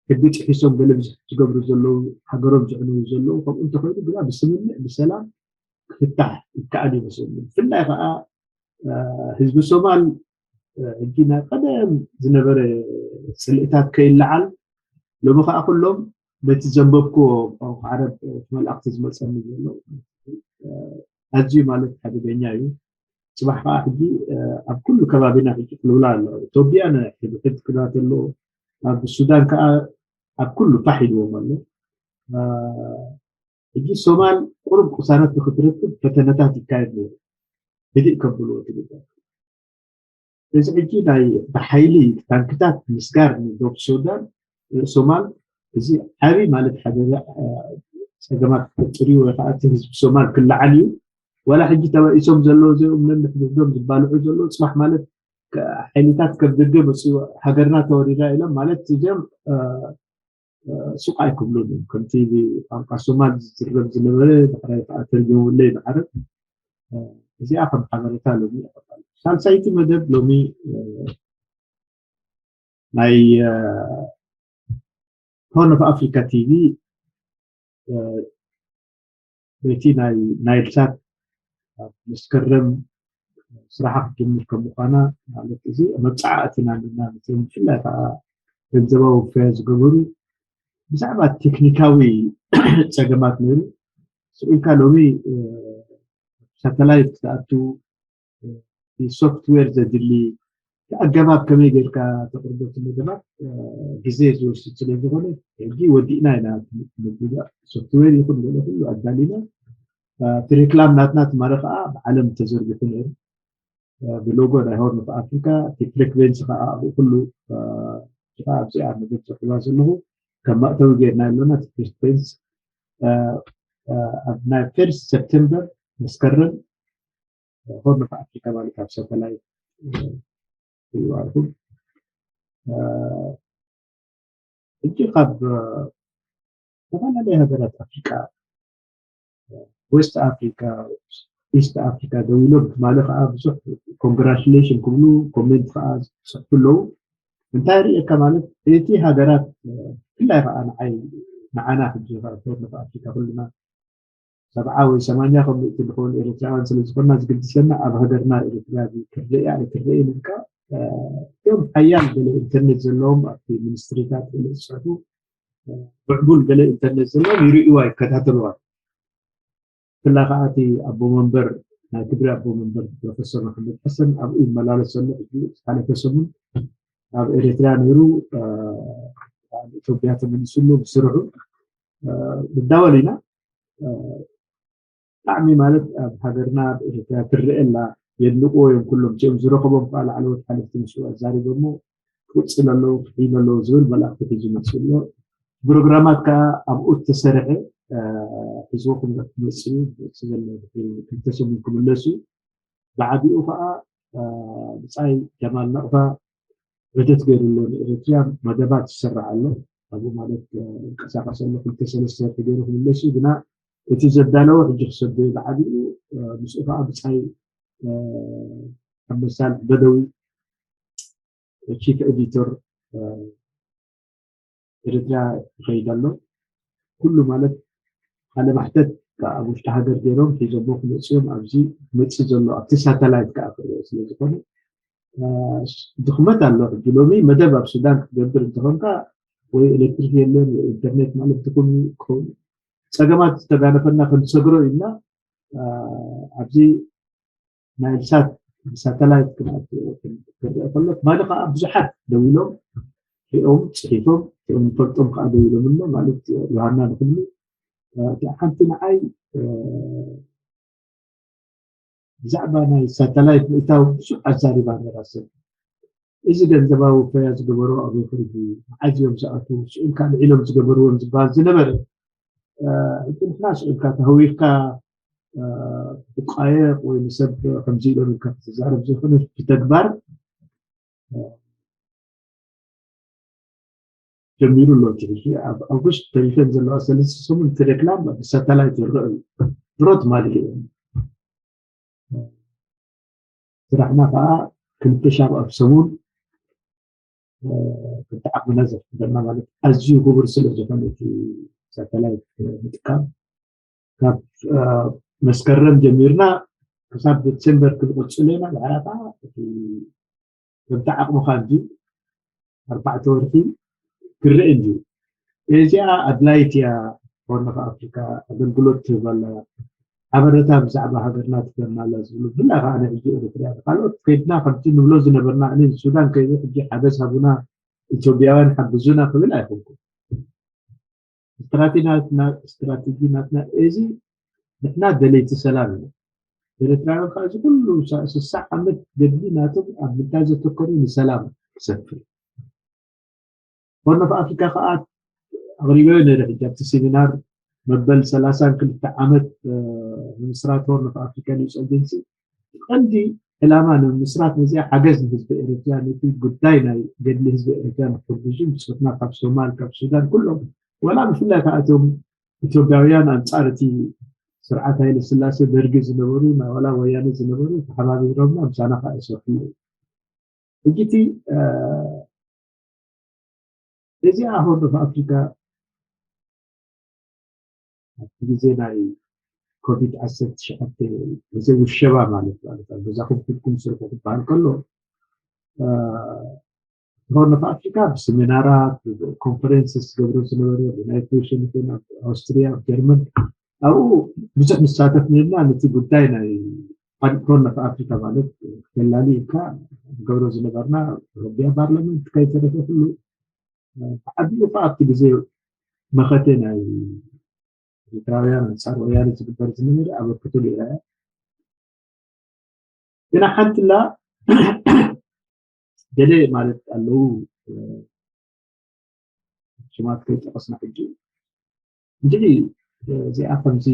ሕጊ ጥሒሶም ገለ ዝገብሩ ዘለዉ ሃገሮም ዝዕንዉ ዘለዉ ከምኡ እንተኮይኑ ግና ብስምምዕ ብሰላም ክፍታሕ ይከኣል ይመስለኒ ብፍላይ ከዓ ህዝቢ ሶማል ሕጂ ናይ ቀደም ዝነበረ ፅልእታት ከይለዓል ሎሚ ከዓ ኩሎም በቲ ዘንበብክዎ ቋንቋ ዓረብ እቲ መልእክቲ ዝመፀኒ ዘሎ ኣዝዩ ማለት ሓደገኛ እዩ ፅባሕ ከዓ ሕጂ ኣብ ኩሉ ከባቢና ሕጂ ቅልውላ ኣሎ ኢትዮጵያ ንሕድሕድ ክዳት ኣሎ ኣብ ሱዳን ከዓ ኣብ ኩሉ ፋሕ ኢልዎም ኣሎ ሕጂ ሶማል ቁሩብ ቅሳነት ንክትረክብ ፈተነታት ይካየድ ነይሩ ህድእ ከብልዎ ትግበር እዚ ሕጂ ናይ ብሓይሊ ታንክታት ምስጋር ንዶብ ሱዳን ሶማል እዚ ዓብይ ማለት ሓደ ፀገማት ክፈጥር እዩ ወይ ከዓ እቲ ህዝቢ ሶማል ክለዓል እዩ ዋላ ሕጂ ተባኢሶም ዘለዉ እዚኦም ነንሕድሕዶም ዝባልዑ ዘለዉ ፅባሕ ማለት ሓይልታት ከም ደገ መፅኡ ሃገርና ተወሪራ ኢሎም ማለት እዚኦም ሱቕ ኣይክብሉን እዮም ከምቲ ቋንቋ ሶማል ዝዝረብ ዝነበረ ድሕራይ ከዓ ተርጊሙለይ ብዓረብ እዚኣ ከም ሓበሬታ ሎሚ የቐርባሉ ሳልሳይቲ መደብ ሎሚ ናይ ሆርን ኦፍ ኣፍሪካ ቲቪ በቲ ናይ ናይልሳት ኣብ መስከረም ስራሓ ክትጅምር ከም ምዃና ማለት እዚ መብፃዓ ኣቲና ኣለና። ብፍላይ ከዓ ገንዘባዊ ውፈያ ዝገበሩ ብዛዕባ ቴክኒካዊ ፀገማት ነይሩ። ስኢልካ ሎሚ ሳተላይት ክትኣቱ ሶፍትዌር ዘድሊ ኣገባብ ከመይ ጌርካ ተቕርቦ እቲ መደባት ግዜ ዝወስድ ስለ ዝኾነ ሕጂ ወዲእና ኢና። ሶፍትዌር ይኹን ገለ ኩሉ ኣዳሊና። እቲ ሬክላም ናትና ትማሊ ከዓ ብዓለም ተዘርጊሑ ነይሩ። ብሎጎ ናይ ሆርን ኦፍ ኣፍሪካ እቲ ፍሪኩዌንሲ ከዓ ኣብኡ ኩሉ ከዓ ኣብዚኣ መደብ ዘቕርባ ዘለኹ ከም መእተዊ ጌርና ኣለና። እቲ ፍሪኩዌንሲ ኣብ ናይ ፈርስት ሰፕተምበር መስከረም ሆርን ኦፍ ኣፍሪካ ማለት ኣብ ሳተላይት ይዋልኩም። ሕጂ ካብ ዝተፈላለየ ሃገራት ኣፍሪካ ዌስት ኣፍሪካ ኢስት ኣፍሪካ ደው ኢሎም ትማሊ ከዓ ብዙሕ ኮንግራቹሌሽን ክብሉ ኮሜንት ከዓ ዝፅሕፉ ኣለዉ። እንታይ ርእየካ ማለት እቲ ሃገራት ብፍላይ ከዓ ንዓይ ንዓና ሕጂ ሆርን ኦፍ ኣፍሪካ ኩልና ሰብዓ ወይ ሰማንያ ከም ምእቲ ንኸውን ኤርትራውያን ስለ ዝኾንና ዝግድሰና ኣብ ሃገርና ኤርትራ ክረአ ኣይክረአን ኢልካ እቶም ሓያል ገለ ኢንተርኔት ዘለዎም ኣብቲ ሚኒስትሪታት ገለ ዝፅሕፉ ምዕቡል ገለ ኢንተርኔት ዘለዎም ይርእይዋ ይከታተልዋ። ብፍላይ ከዓ እቲ ኣቦ መንበር ናይ ትግራይ ኣቦ መንበር ፕሮፌሰር መሓመድ ሓሰን ኣብኡ ይመላለስ ዘሎ። ሕጂ ዝሓለፈ ሰሙን ኣብ ኤርትራ ነይሩ ኢትዮጵያ ተመሊሱሉ ብስርሑ ንዳወል ኢና። ብጣዕሚ ማለት ኣብ ሃገርና ኣብ ኤርትራ ትረአ ኣላ። የድንቅዎ እዮም ኩሎም እቲኦም ዝረኸቦም ከዓ ላዕለዎት ሓለፍቲ ምስኡ ኣዛሪቦሞ ክቅፅል ኣለዎ ክሕይል ኣለዎ ዝብል መልእክቲ ሒዙ መፅኡ ኣሎ። ፕሮግራማት ከዓ ኣብኡ እተሰርሐ ሒዝዎ ክመፅኡ ክመፅእ ዘሎ ክልተ ሰሙን ክምለሱ ብዓቢኡ ከዓ ብፃይ ጀማል ነቕፋ ዑደት ገይሩ ኣሎ ንኤርትራ መደባት ይሰርሕ ኣሎ ኣብኡ ማለት እንቀሳቀስ ኣሎ ክልተ ሰለስተ ወርሒ ገይሩ ክምለስ እዩ ግና እቲ ዘዳለወ ሕጂ ክሰዶ እዩ ብዓቢኡ ምስኡ ከዓ ብፃይ ኣንበሳል በደዊ ቺፍ ኤዲተር ኤርትራ ይኸይድ ኣሎ ኩሉ ማለት ሓደ ማሕተት ኣብ ውሽጢ ሃገር ገይሮም ሒዞሞ ክመፅኦም ኣብዚ ክመፅእ ዘሎ ኣብቲ ሳተላይት ከዓ ክርኦ ስለ ዝኾነ ድኽመት ኣሎ ሕጂ ሎሚ መደብ ኣብ ሱዳን ክትገብር እንተኾንካ ወይ ኤሌክትሪክ የለን ወይ ኢንተርኔት ማለት ትኹን ክኸውን ፀገማት ዝተጋነፈና ክንሰግሮ ኢልና ኣብዚ ናይ ሳት ብሳተላይት ክርአ ከሎ ትማሊ ከዓ ብዙሓት ደው ኢሎም ሪኦም ፅሒፎም ሪኦም ንፈልጦም ከዓ ደው ኢሎም ኣሎ ማለት ዮሃና ንክሉ እቲ ሓንቲ ንዓይ ብዛዕባ ናይ ሳተላይት ምእታው ብዙሕ ኣዛሪባ ነራ ሰብ እዚ ገንዘባዊ ፈያ ዝገበሮ ኣበይ ከይዱ መዓዝ እዮም ዝኣትዉ ስኡልካ ልዒሎም ዝገበርዎም ዝበሃል ዝነበረ እቲ ንሕና ስኡልካ ተሃዊኽካ ትቃየቕ ወይ ንሰብ ከምዚ ኢሎም ኢልካ ክትዛረብ ዘይኮነ ብተግባር ጀሚሩ ኣሎ እቲ ሕጂ ኣብ ኣውግስት ተሪፈን ዘለዋ ሰለስተ ሰሙን እቲ ሬክላም ብሳተላይት ይረአ እዩ ድሮ ትማሊ እዮም ስራሕና ከዓ ክልተ ሻብ ኣብ ሰሙን ክልተ ዓቕምና ዘፍቅደና ማለት ኣዝዩ ክቡር ስለ ዝኾነ እቲ ሳተላይት ምጥቃም ካብ መስከረም ጀሚርና ክሳብ ዲሴምበር ክንቕፅሉ ኢና ብሓያታ እቲ ከምቲ ዓቕምኻ እንጂ ኣርባዕተ ወርሒ ክረአ እንጂ እዚኣ ኣድላይት እያ ሆርኖፍ ኣፍሪካ ኣገልግሎት ትህብ ኣላ ሓበረታ ብዛዕባ ሃገርና ትህበና ኣላ ዝብሉ ብፍላይ ከዓ ናይ ሕጂ ኤርትርያ ካልኦት ከይድና ከምቲ ንብሎ ዝነበርና ኣነ ሱዳን ከይደ ሕጂ ሓገዝ ሃቡና ኢትዮጵያውያን ሓግዙና ክብል ኣይኮንኩን ስትራቴጂ ናትና እዚ ንሕና ደለይቲ ሰላም ኢና ኤርትራውያን ከዓ እዚ ኩሉ ስሳ ዓመት ገድሊ ናቶም ኣብ ምንታይ ዘተኮሩ ንሰላም ክሰፍር ሆርን ኦፍ ኣፍሪካ ከዓ ኣቕሪበዮ ነይረ ሕጂ ኣብቲ ሴሚናር መበል ሰላሳን ክልተ ዓመት ምምስራት ሆርን ኦፍ ኣፍሪካ ኒውስ ኣጀንሲ ቀንዲ ዕላማ ንምምስራት ነዚኣ ሓገዝ ንህዝቢ ኤርትራ ነቲ ጉዳይ ናይ ገድሊ ህዝቢ ኤርትራ ንክሕግዙ ብፆትና ካብ ሶማል ካብ ሱዳን ኩሎም ዋላ ብፍላይ ከዓ እቶም ኢትዮጵያውያን ኣንፃር እቲ ስርዓት ሃይለ ስላሴ ደርጊ ዝነበሩ ናይ ዋላ ወያነ ዝነበሩ ተሓባቢሮምና ምሳና ከዓ ይሰርሑ ኣለዉ ሕጂ እቲ እዚኣ ሆርን ኦፍ ኣፍሪካ ኣብቲ ግዜ ናይ ኮቪድ ዓሰርተ ትሽዓተ እዚ ውሸባ ማለት ማለት ኣብ ገዛኹም ሒዝኩም ስርሑ ክበሃል ከሎ ሆርን ኦፍ ኣፍሪካ ብሰሚናራት ኮንፈረንስ ዝገብሩ ዝነበረ ብናይ ቱሽን ይኹን ኣብ ኣውስትሪያ ኣብ ጀርመን ኣብኡ ብዙሕ ንሳተፍ ነርና። ነቲ ጉዳይ ናይ ሆርን ኦፍ ኣፍሪካ ማለት ተላሊ ኢልካ ገብሮ ዝነበርና ረቢያ ፓርላመንት ከይተረፈ ኩሉ ብዓቢኡ ከዓ ኣብቲ ግዜ መኸተ ናይ ኤርትራውያን ኣንፃር ወያነ ዝግበር ዝነበረ ኣበርክቶ ገይራ እያ። ግና ሓንትላ ገለ ማለት ኣለዉ ሽማት ከይጠቐስና ሕጂ እንድዒ እዚኣ ከምዚ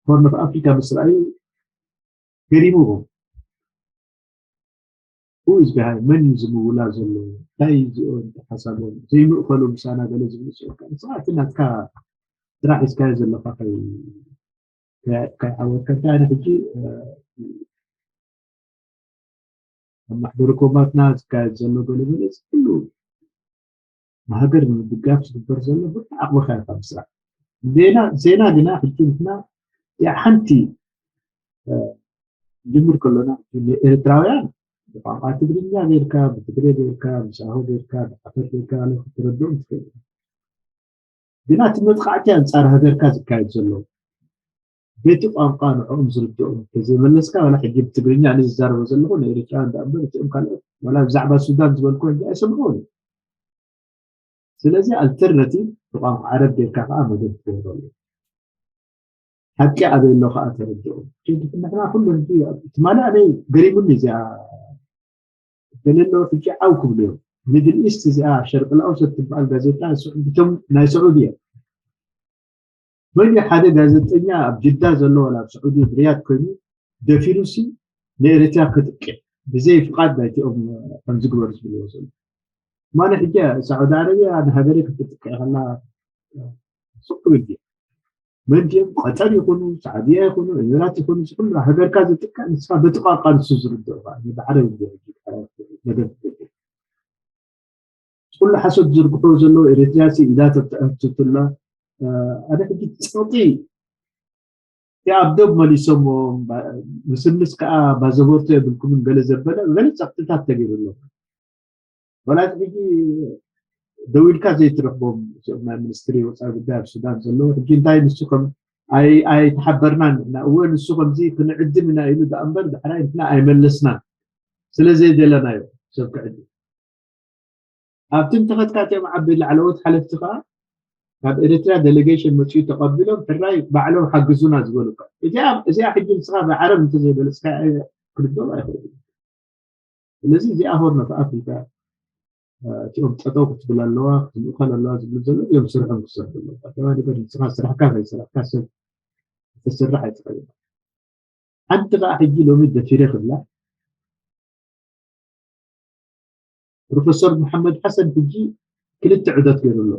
ሆርን ኦፍ ኣፍሪካ ምስ ረኣዩ ገሪምዎም። Who is behind? መን እዩ ዝምውላ ዘሎ? እንታይ እዩ እዚኦም ሓሳቦም? ዘይምእኸሉ ምሳና ገለ ዝብሉ ሰዎች ንስኻ እቲ ናትካ ስራሕ ሒዝካዮ ዘለኻ ከይ- ከይ- ከይዓወትካ እንታይ ኣነ ሕጂ ኣብ ማሕበረ ኮማትና ዝካየድ ዘሎ ገለመለ ኩሉ ንሃገር ንምድጋፍ ዝግበር ዘሎ ብዓቕምኻ ኢኻ ምስራሕ ዜና ዜና ግና ሕጂ ንሕና እያ ሓንቲ ጅምር ከሎና ንኤርትራውያን ብቋንቋ ትግርኛ ጌርካ ብትግሬ ጌርካ ብሳሆ ጌርካ ብዓፈር ጌርካ ክትረድኦም ትኽእል ግና እቲ መጥቃዕቲ ኣንፃር ሃገርካ ዝካየድ ዘሎ በቲ ቋንቋ ንዕኦም ዝርድኦም ተዘይመለስካ ዋላ ሕጂ ብትግርኛ ኣነ ዝዛረቦ ዘለኹ ንኤርትራ እንዳእምበር እቲኦም ካልኦት ዋላ ብዛዕባ ሱዳን ዝበልኩ ሕጂ ኣይሰምዑን ስለዚ ኣልተርናቲቭ ብቋንቋ ዓረብ ጌርካ ከዓ መደብ ትገብረሉ ሓቂ ኣበይ ኣሎ ከዓ ተረድኦም ንሕና ኩሉ ትማሊ ኣበይ ገሪሙኒ እዚኣ ገለለዎ ሕጂ ዓው ክብሉ እዮም ሚድል ኢስት እዚኣ ሸርቂ ልኣውሰት ትበሃል ጋዜጣ ስዑዲቶም ናይ ስዑዲ እዮም መን ሓደ ጋዜጠኛ ኣብ ጅዳ ዘሎ ወላ ኣብ ስዑዲ ሪያድ ኮይኑ ደፊሩሲ ንኤርትራ ክጥቅዕ ብዘይ ፍቓድ ናይቲኦም ከምዝግበሩ ዝብልዎ ዘሎ ማነ ሕጂ ሳዑዲ ዓረብያ ንሃገረ ክትጥቅዕ ከላ ሱቅ ክብል ድዩ መን ድዮም ቀጠር ይኹኑ ሳዕድያ ይኹኑ ኤሚራት ይኹኑ ዝኩሉ ሃገርካ ዝጥቀም ንስኻ በቲ ቋንቋ ንሱ ዝርድኦ ብዓረብ መደብ ኩሉ ሓሶት ዝርግሑ ዘለዉ ኤርትራ ሲ ኢዳ ተብትዐትላ ኣነ ሕጂ ፀቕጢ ኣብ ዶብ መሊሶሞ ምስምስ ከዓ ባዘቦርቶ የብልኩምን ገለ ዘበለ ገለ ፀቕጥታት ተገይሩ ኣሎ ወላ ሕጂ ደው ኢልካ ዘይትረኽቦም እዚኦም ናይ ሚኒስትሪ ወፃኢ ጉዳይ ኣብ ሱዳን ዘለዉ ሕጂ እንታይ ንሱ ከም ኣይተሓበርናን ንሕና እወ ንሱ ከምዚ ክንዕድም ኢና ኢሉ ደኣ እምበር ዳሕራይ ንሕና ኣይመለስናን ስለ ዘይደለናዮ ሰብ ክዕድም ኣብቲ እንተኸድካ እቲኦም ዓበይ ላዕለዎት ሓለፍቲ ከዓ ካብ ኤርትራ ዴሌጌሽን መፅኡ ተቐቢሎም ሕራይ ባዕሎም ሓግዙና ዝበሉካ እዚኣ ሕጂ ንስኻ ብዓረብ እንተዘይበለፅካ ክርድኦም ኣይኽእሉ ስለዚ እዚኣ ሆርን ኦፍ ኣፍሪካ እቲኦም ጠጠው ክትብል ኣለዋ ክትምእኸል ኣለዋ ዝብሉ ዘሎ እዮም ስርሖም ክሰርሑ ኣለዋ ተባ ነገር ንስኻ ስራሕካ ከይሰራሕካ ሰብ ክትስራሕ ኣይትኽእል ሓንቲ ከዓ ሕጂ ሎሚ ደፊረ ክብላ ፕሮፌሰር መሓመድ ሓሰን ሕጂ ክልተ ዑደት ገይሩ ኣሎ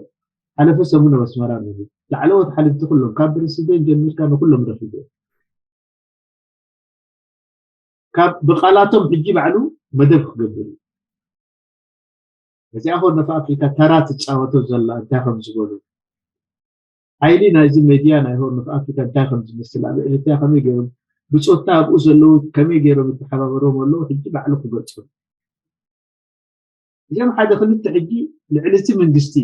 ሓለፈ ሰሙን ኣብ ኣስመራ ነሩ ላዕለዎት ሓለፍቲ ኩሎም ካብ ፕሬሲደንት ጀሚርካ ንኩሎም ረኪቡ ካብ ብቃላቶም ሕጂ ባዕሉ መደብ ክገብር እዩ እዚኣ ሆርን ኦፍ ኣፍሪካ ተራ ትፃወቶ ዘላ እንታይ ከም ዝበሉ ሓይሊ ናይዚ ሜድያ ናይ ሆርን ኦፍ ኣፍሪካ እንታይ ከም ዝመስል ኣብ ኤርትራ ከመይ ገይሮም ብፆታ ኣብኡ ዘለዉ ከመይ ገይሮም ይተሓባበሮም ኣለዉ ሕጂ ባዕሉ ክገልፁ እዚኦም ሓደ ክልተ ሕጂ ልዕሊ እቲ መንግስቲ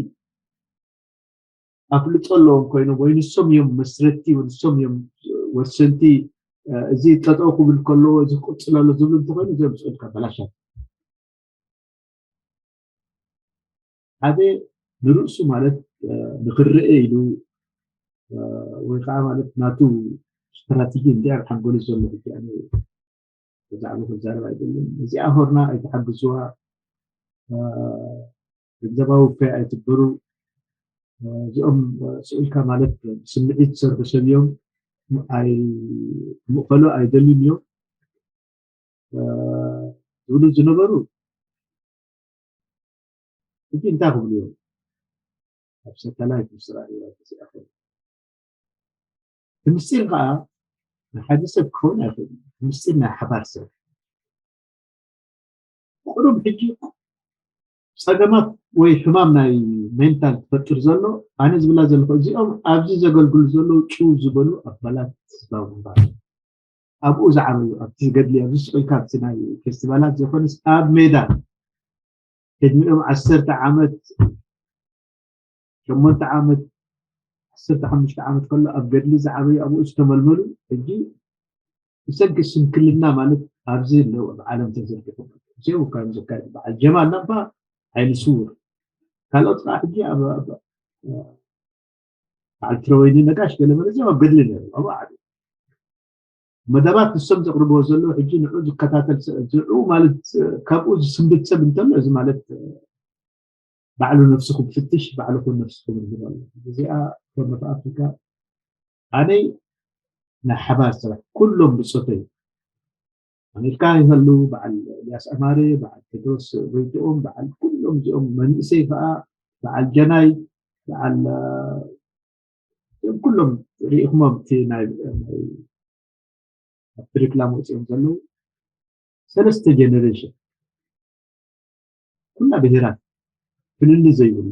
ኣፍልጦ ኣለዎም ኮይኖም ወይ ንሶም እዮም መስረቲ ንሶም እዮም ወሰንቲ እዚ ጠጠው ክብል ከለዎ እዚ ክቅፅል ኣሎ ዝብሉ እንተኮይኑ እዚኦም ስዑድ ካበላሻት ሓደ ንርእሱ ማለት ንክረአ ኢሉ ወይ ከዓ ማለት ናቱ ስትራቴጂ እንታይ ኣብ ሓንጎሉ ዘሎ ሕጂ ኣነ ብዛዕባ ክዛረብ ኣይደልን እዚኣ ሆርና ኣይትሓግዝዋ ገንዘባዊ ፈይ ኣይትበሩ እዚኦም ስኢልካ ማለት ስምዒት ዝሰርሑ ሰብ እዮም ምእኸሎ ኣይደልን እዮም ዝብሉ ዝነበሩ ሕጂ እንታይ ክብሉ እዮም ኣብ ሳተላይት ምስ ረኣዩ እቲ ምስጢር ከዓ ንሓደ ሰብ ክኸውን ኣይኽእል ምስጢር ናይ ሓባር ሰብ ቁሩብ ሕጂ ጸገማት ወይ ሕማም ናይ ሜንታል ትፈጥር ዘሎ ኣነ ዝብላ ዘለኹ እዚኦም ኣብዚ ዘገልግሉ ዘለዉ ጭው ዝበሉ ኣባላት ህዝባዊ ግንባር ኣብኡ ዝዓበዩ ኣብቲ ገድሊ ኣብዚ ስቕ ኢልካ ኣብቲ ናይ ፌስቲቫላት ዘይኮነስ ኣብ ሜዳ ዕድሚኦም ዓሰርተ ዓመት ሸሞንተ ዓመት ዓሰርተ ሓሙሽተ ዓመት ከሎ ኣብ ገድሊ ዝዓበዩ ኣብኡ ዝተመልመሉ ሕጂ ብሰንኪ ስንክልና ማለት ኣብዚ ኣለዉ ኣብ ዓለም ተዘርጊሑ እዚኦም ካብ ዘካየዱ በዓል ጀማል ናባ ዓይኒ ስውር ካልኦት ከዓ ሕጂ ኣብ በዓል ትረወይኒ ነጋሽ ገለ መለ እዚኦም ኣብ ገድሊ ነሩ ኣብኡ ዓብዩ መደባት ንሶም ዘቕርብዎ ዘለዉ ሕጂ ንዑ ዝከታተል ዝዑ ማለት ካብኡ ዝስንብት ሰብ እንተሎ እዚ ማለት ባዕሉ ነፍስኹም ፍትሽ ባዕልኹም ነፍስኹም ይብል ኣሎ እዚኣ ኮርነት ኣፍሪካ ኣነይ ናይ ሓባር ስራሕ ኩሎም ብፆተይ ኣሜሪካ ይህሉ በዓል ኤልያስ ኣማረ በዓል ቴድሮስ ጎይትኦም በዓል ኩሎም እዚኦም መንእሰይ ከዓ በዓል ጀናይ በዓል እዚኦም ኩሎም ርኢኹሞም እቲ ናይ ኣብቲ ሪክላም ወፂኦም ዘለዉ ሰለስተ ጀነሬሽን ኩላ ብሄራት ፍልሊ ዘይብሉ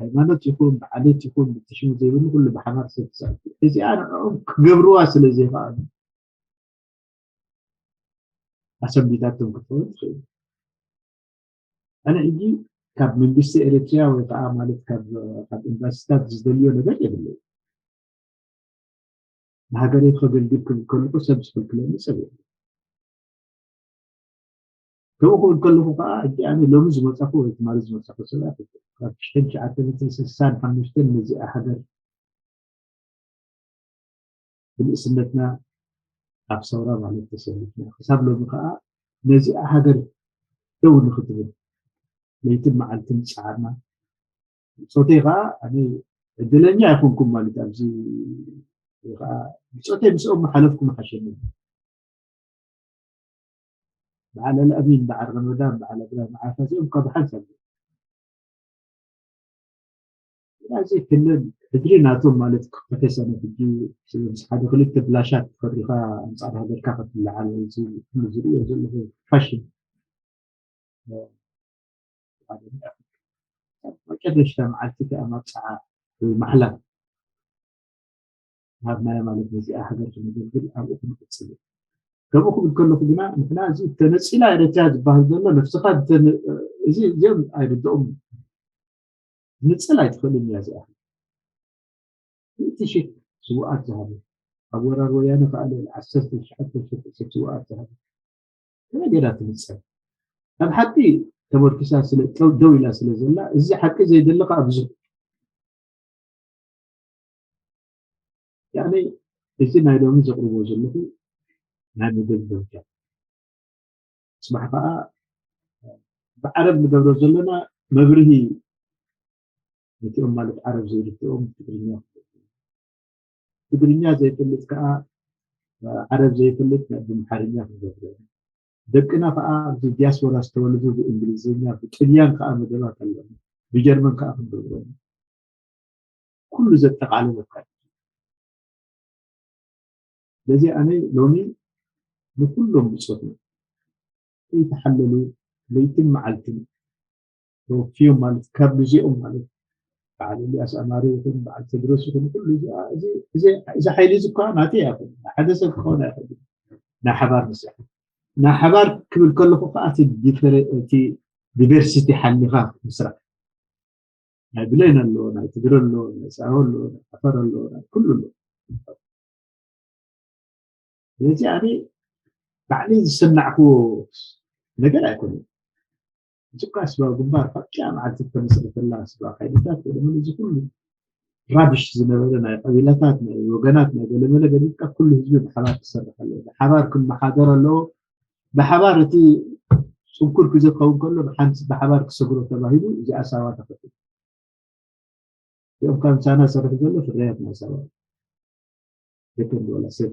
ሃይማኖት ይኹን ብዓሌት ይኹን ብትሽሙ ዘይብሉ ኩሉ ብሓባር ሰብ ተሳትፉ እዚኣ ንዕኦም ክገብርዋ ስለ ዘይከኣሉ ኣሰንቢታቶም ክትኸውን ትኽእል ኣነ ሕጂ ካብ መንግስቲ ኤርትርያ ወይ ከዓ ማለት ካብ ኤምባሲታት ዝደልዮ ነገር የብለይ ንሃገረይ ከገልግል ክብል ከለኹ ሰብ ዝኽልክለኒ ሰብ የለ ከምኡ ክብል ከለኹ ከዓ ሕጂ ኣነ ሎሚ ዝመፀኹ ወይ ትማሊ ዝመፀኹ ሰብ ካብ ሽሕን ትሽዓተ ሚእትን ስሳን ሓሙሽተን ነዚኣ ሃገር ብንእስነትና ኣብ ሰውራ ማለት ተሰሊፍና ክሳብ ሎሚ ከዓ ነዚኣ ሃገር ደው ንክትብል ለይትን መዓልትን ዝፀዓርና ብፆተይ ከዓ ኣነ ዕድለኛ ኣይኮንኩም ማለት ኣብዚ ከዓ ብፆተይ ምስኦም መሓለፍኩም ሓሸኒ በዓል ኣልኣሚን በዓል ረመዳን በዓል ኣብራሂም ዓፋ እዚኦም ካብ ሓንሳብ እዚ ክልል ሕድሪ ናቶም ማለት ክፈተሰነ ሕጂ ምስ ሓደ ክልተ ብላሻት ፈሪኻ ኣንፃር ሃገርካ ክትለዓል ዝርእዮ ዘለኹ ፋሽን መጨረሽታ መዓልቲ ከኣ ማብፅዓ ወይ ማሕላ ናብ ናይ ማለት ነዚኣ ሃገር ክነገልግል ኣብኡ ክንቅፅል እዩ ከምኡ ክብል ከለኹ ግና ንሕና እዚ ተነፂላ ኤረትርያ ዝበሃል ዘሎ ነፍስኻ እዚ እዚኦም ኣይርድኦም ንፅል ኣይትኽእልን እያ እዚኣ ሚእቲ ሽሕ ስውኣት ዝሃበ ኣብ ወራር ወያነ ከዓ ልዕሊ ዓሰርተ ትሽዓተ ሽሕ ሰብ ስውኣት ዝሃበ ከመይ ጌራ ትንፀል ኣብ ሓቂ ተመርኪሳ ስለ ደው ኢላ ስለ ዘላ እዚ ሓቂ ዘይደሊ ከዓ ብዙሕ ያኔ እዚ ናይ ሎሚ ዘቕርቦ ዘለኹ ናይ መደብ ደረጃ ፅባሕ ከዓ ብዓረብ ንገብሮ ዘለና መብርሂ ነቲኦም ማለት ዓረብ ዘይልትኦም ትግርኛ ትግርኛ ዘይፈልጥ ከዓ ዓረብ ዘይፈልጥ ብምሓርኛ ክንገብሮ ደቅና ከዓ ኣብዚ ዲያስፖራ ዝተወለዱ ብእንግሊዝኛ ብጥልያን ከዓ መደባት ኣለና ብጀርመን ከዓ ክንገብሮ ኩሉ ዘጠቃለለ ስለዚ ኣነ ሎሚ ንኩሎም ብፆትና ከይተሓለሉ ለይትን መዓልትን ተወፍዮም ማለት ካብ ግዜኦም ማለት በዓል ኢልያስ ኣማረ ይኹን በዓል ቴድሮስ ይኹን ኩሉ እዚ ሓይሊ እዚ እኳ ናተይ ኣይኮን ሓደ ሰብ ክኸውን ኣይኽእል ናይ ሓባር ምስራሕ ናይ ሓባር ክብል ከለኹ ከዓ እቲ ዲቨርሲቲ ሓሊኻ ምስራሕ ናይ ብሌን ኣሎ ናይ ትግረ ኣሎ ናይ ሳሆ ኣሎ ናይ ዓፈር ኣሎ ናይ ኩሉ ኣሎ ስለዚ ኣነ ባዕለይ ዝሰናዕክዎ ነገር ኣይኮነን እዚኳ ስባዊ ግንባር ካብቲኣ መዓልቲ ተመስረተላ ስባ ሓይልታት ወደምን እዚ ኩሉ ራብሽ ዝነበረ ናይ ቀቢላታት ናይ ወገናት ናይ ገለመለ ገዲፍካ ኩሉ ህዝቢ ብሓባር ክሰርሕ ኣለዎ ብሓባር ክመሓደር ኣለዎ ብሓባር እቲ ፅንኩር ግዜ ክኸውን ከሎ ብሓንቲ ብሓባር ክሰግሮ ተባሂሉ እዚኣ ሳዋ ተፈጢሩ እዚኦም ካብ ምሳና ዝሰርሑ ዘሎ ፍርያት ናይ ሳዋ ደቂ ወላ ሰብ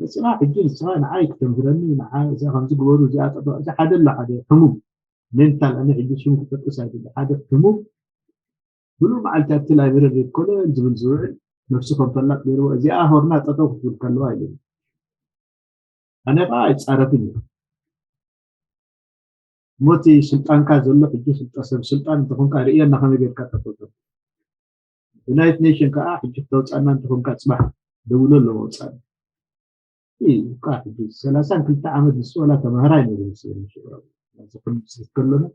ንስኻ ሕጂ ንስኻ ንዓይ ክተምህረኒ ንዓ እዚኣ ከምዚ ግበሩ እዚኣ ጠ እዚ ሓደ ኣሎ ሓደ ሕሙም ሜንታል ኣነ ሕጂ ሽሙ ክጠቅስ ኣይደለ ሓደ ሕሙም ብሉ መዓልቲ ኣብቲ ላይብረሪ ኮለል ዝብል ዝውዕል ነፍሱ ከም ፈላጥ ገይርዎ እዚኣ ሆርና ጠጠው ክትብል ከለዋ ኢሉ ኣነ ከዓ ኣይፃረፍን እዩ ሞቲ ስልጣንካ ዘሎ ሕጂ ስልጣ ሰብ ስልጣን እንተኾንካ ርእየና ከመይ ጌርካ ጠጠው ተብል። ዩናይትድ ኔሽን ከዓ ሕጂ ክተውፃና እንተኾንካ ፅባሕ ደውሎ ኣለዎ ወፃና። እዩ እኳ ሕጂ ሰላሳን ክልተ ዓመት ንሱ ወላ ተማሃራይ ነይሩ ምስ ሽዕራዊ ኣብዚ ክንምስርት ከሎና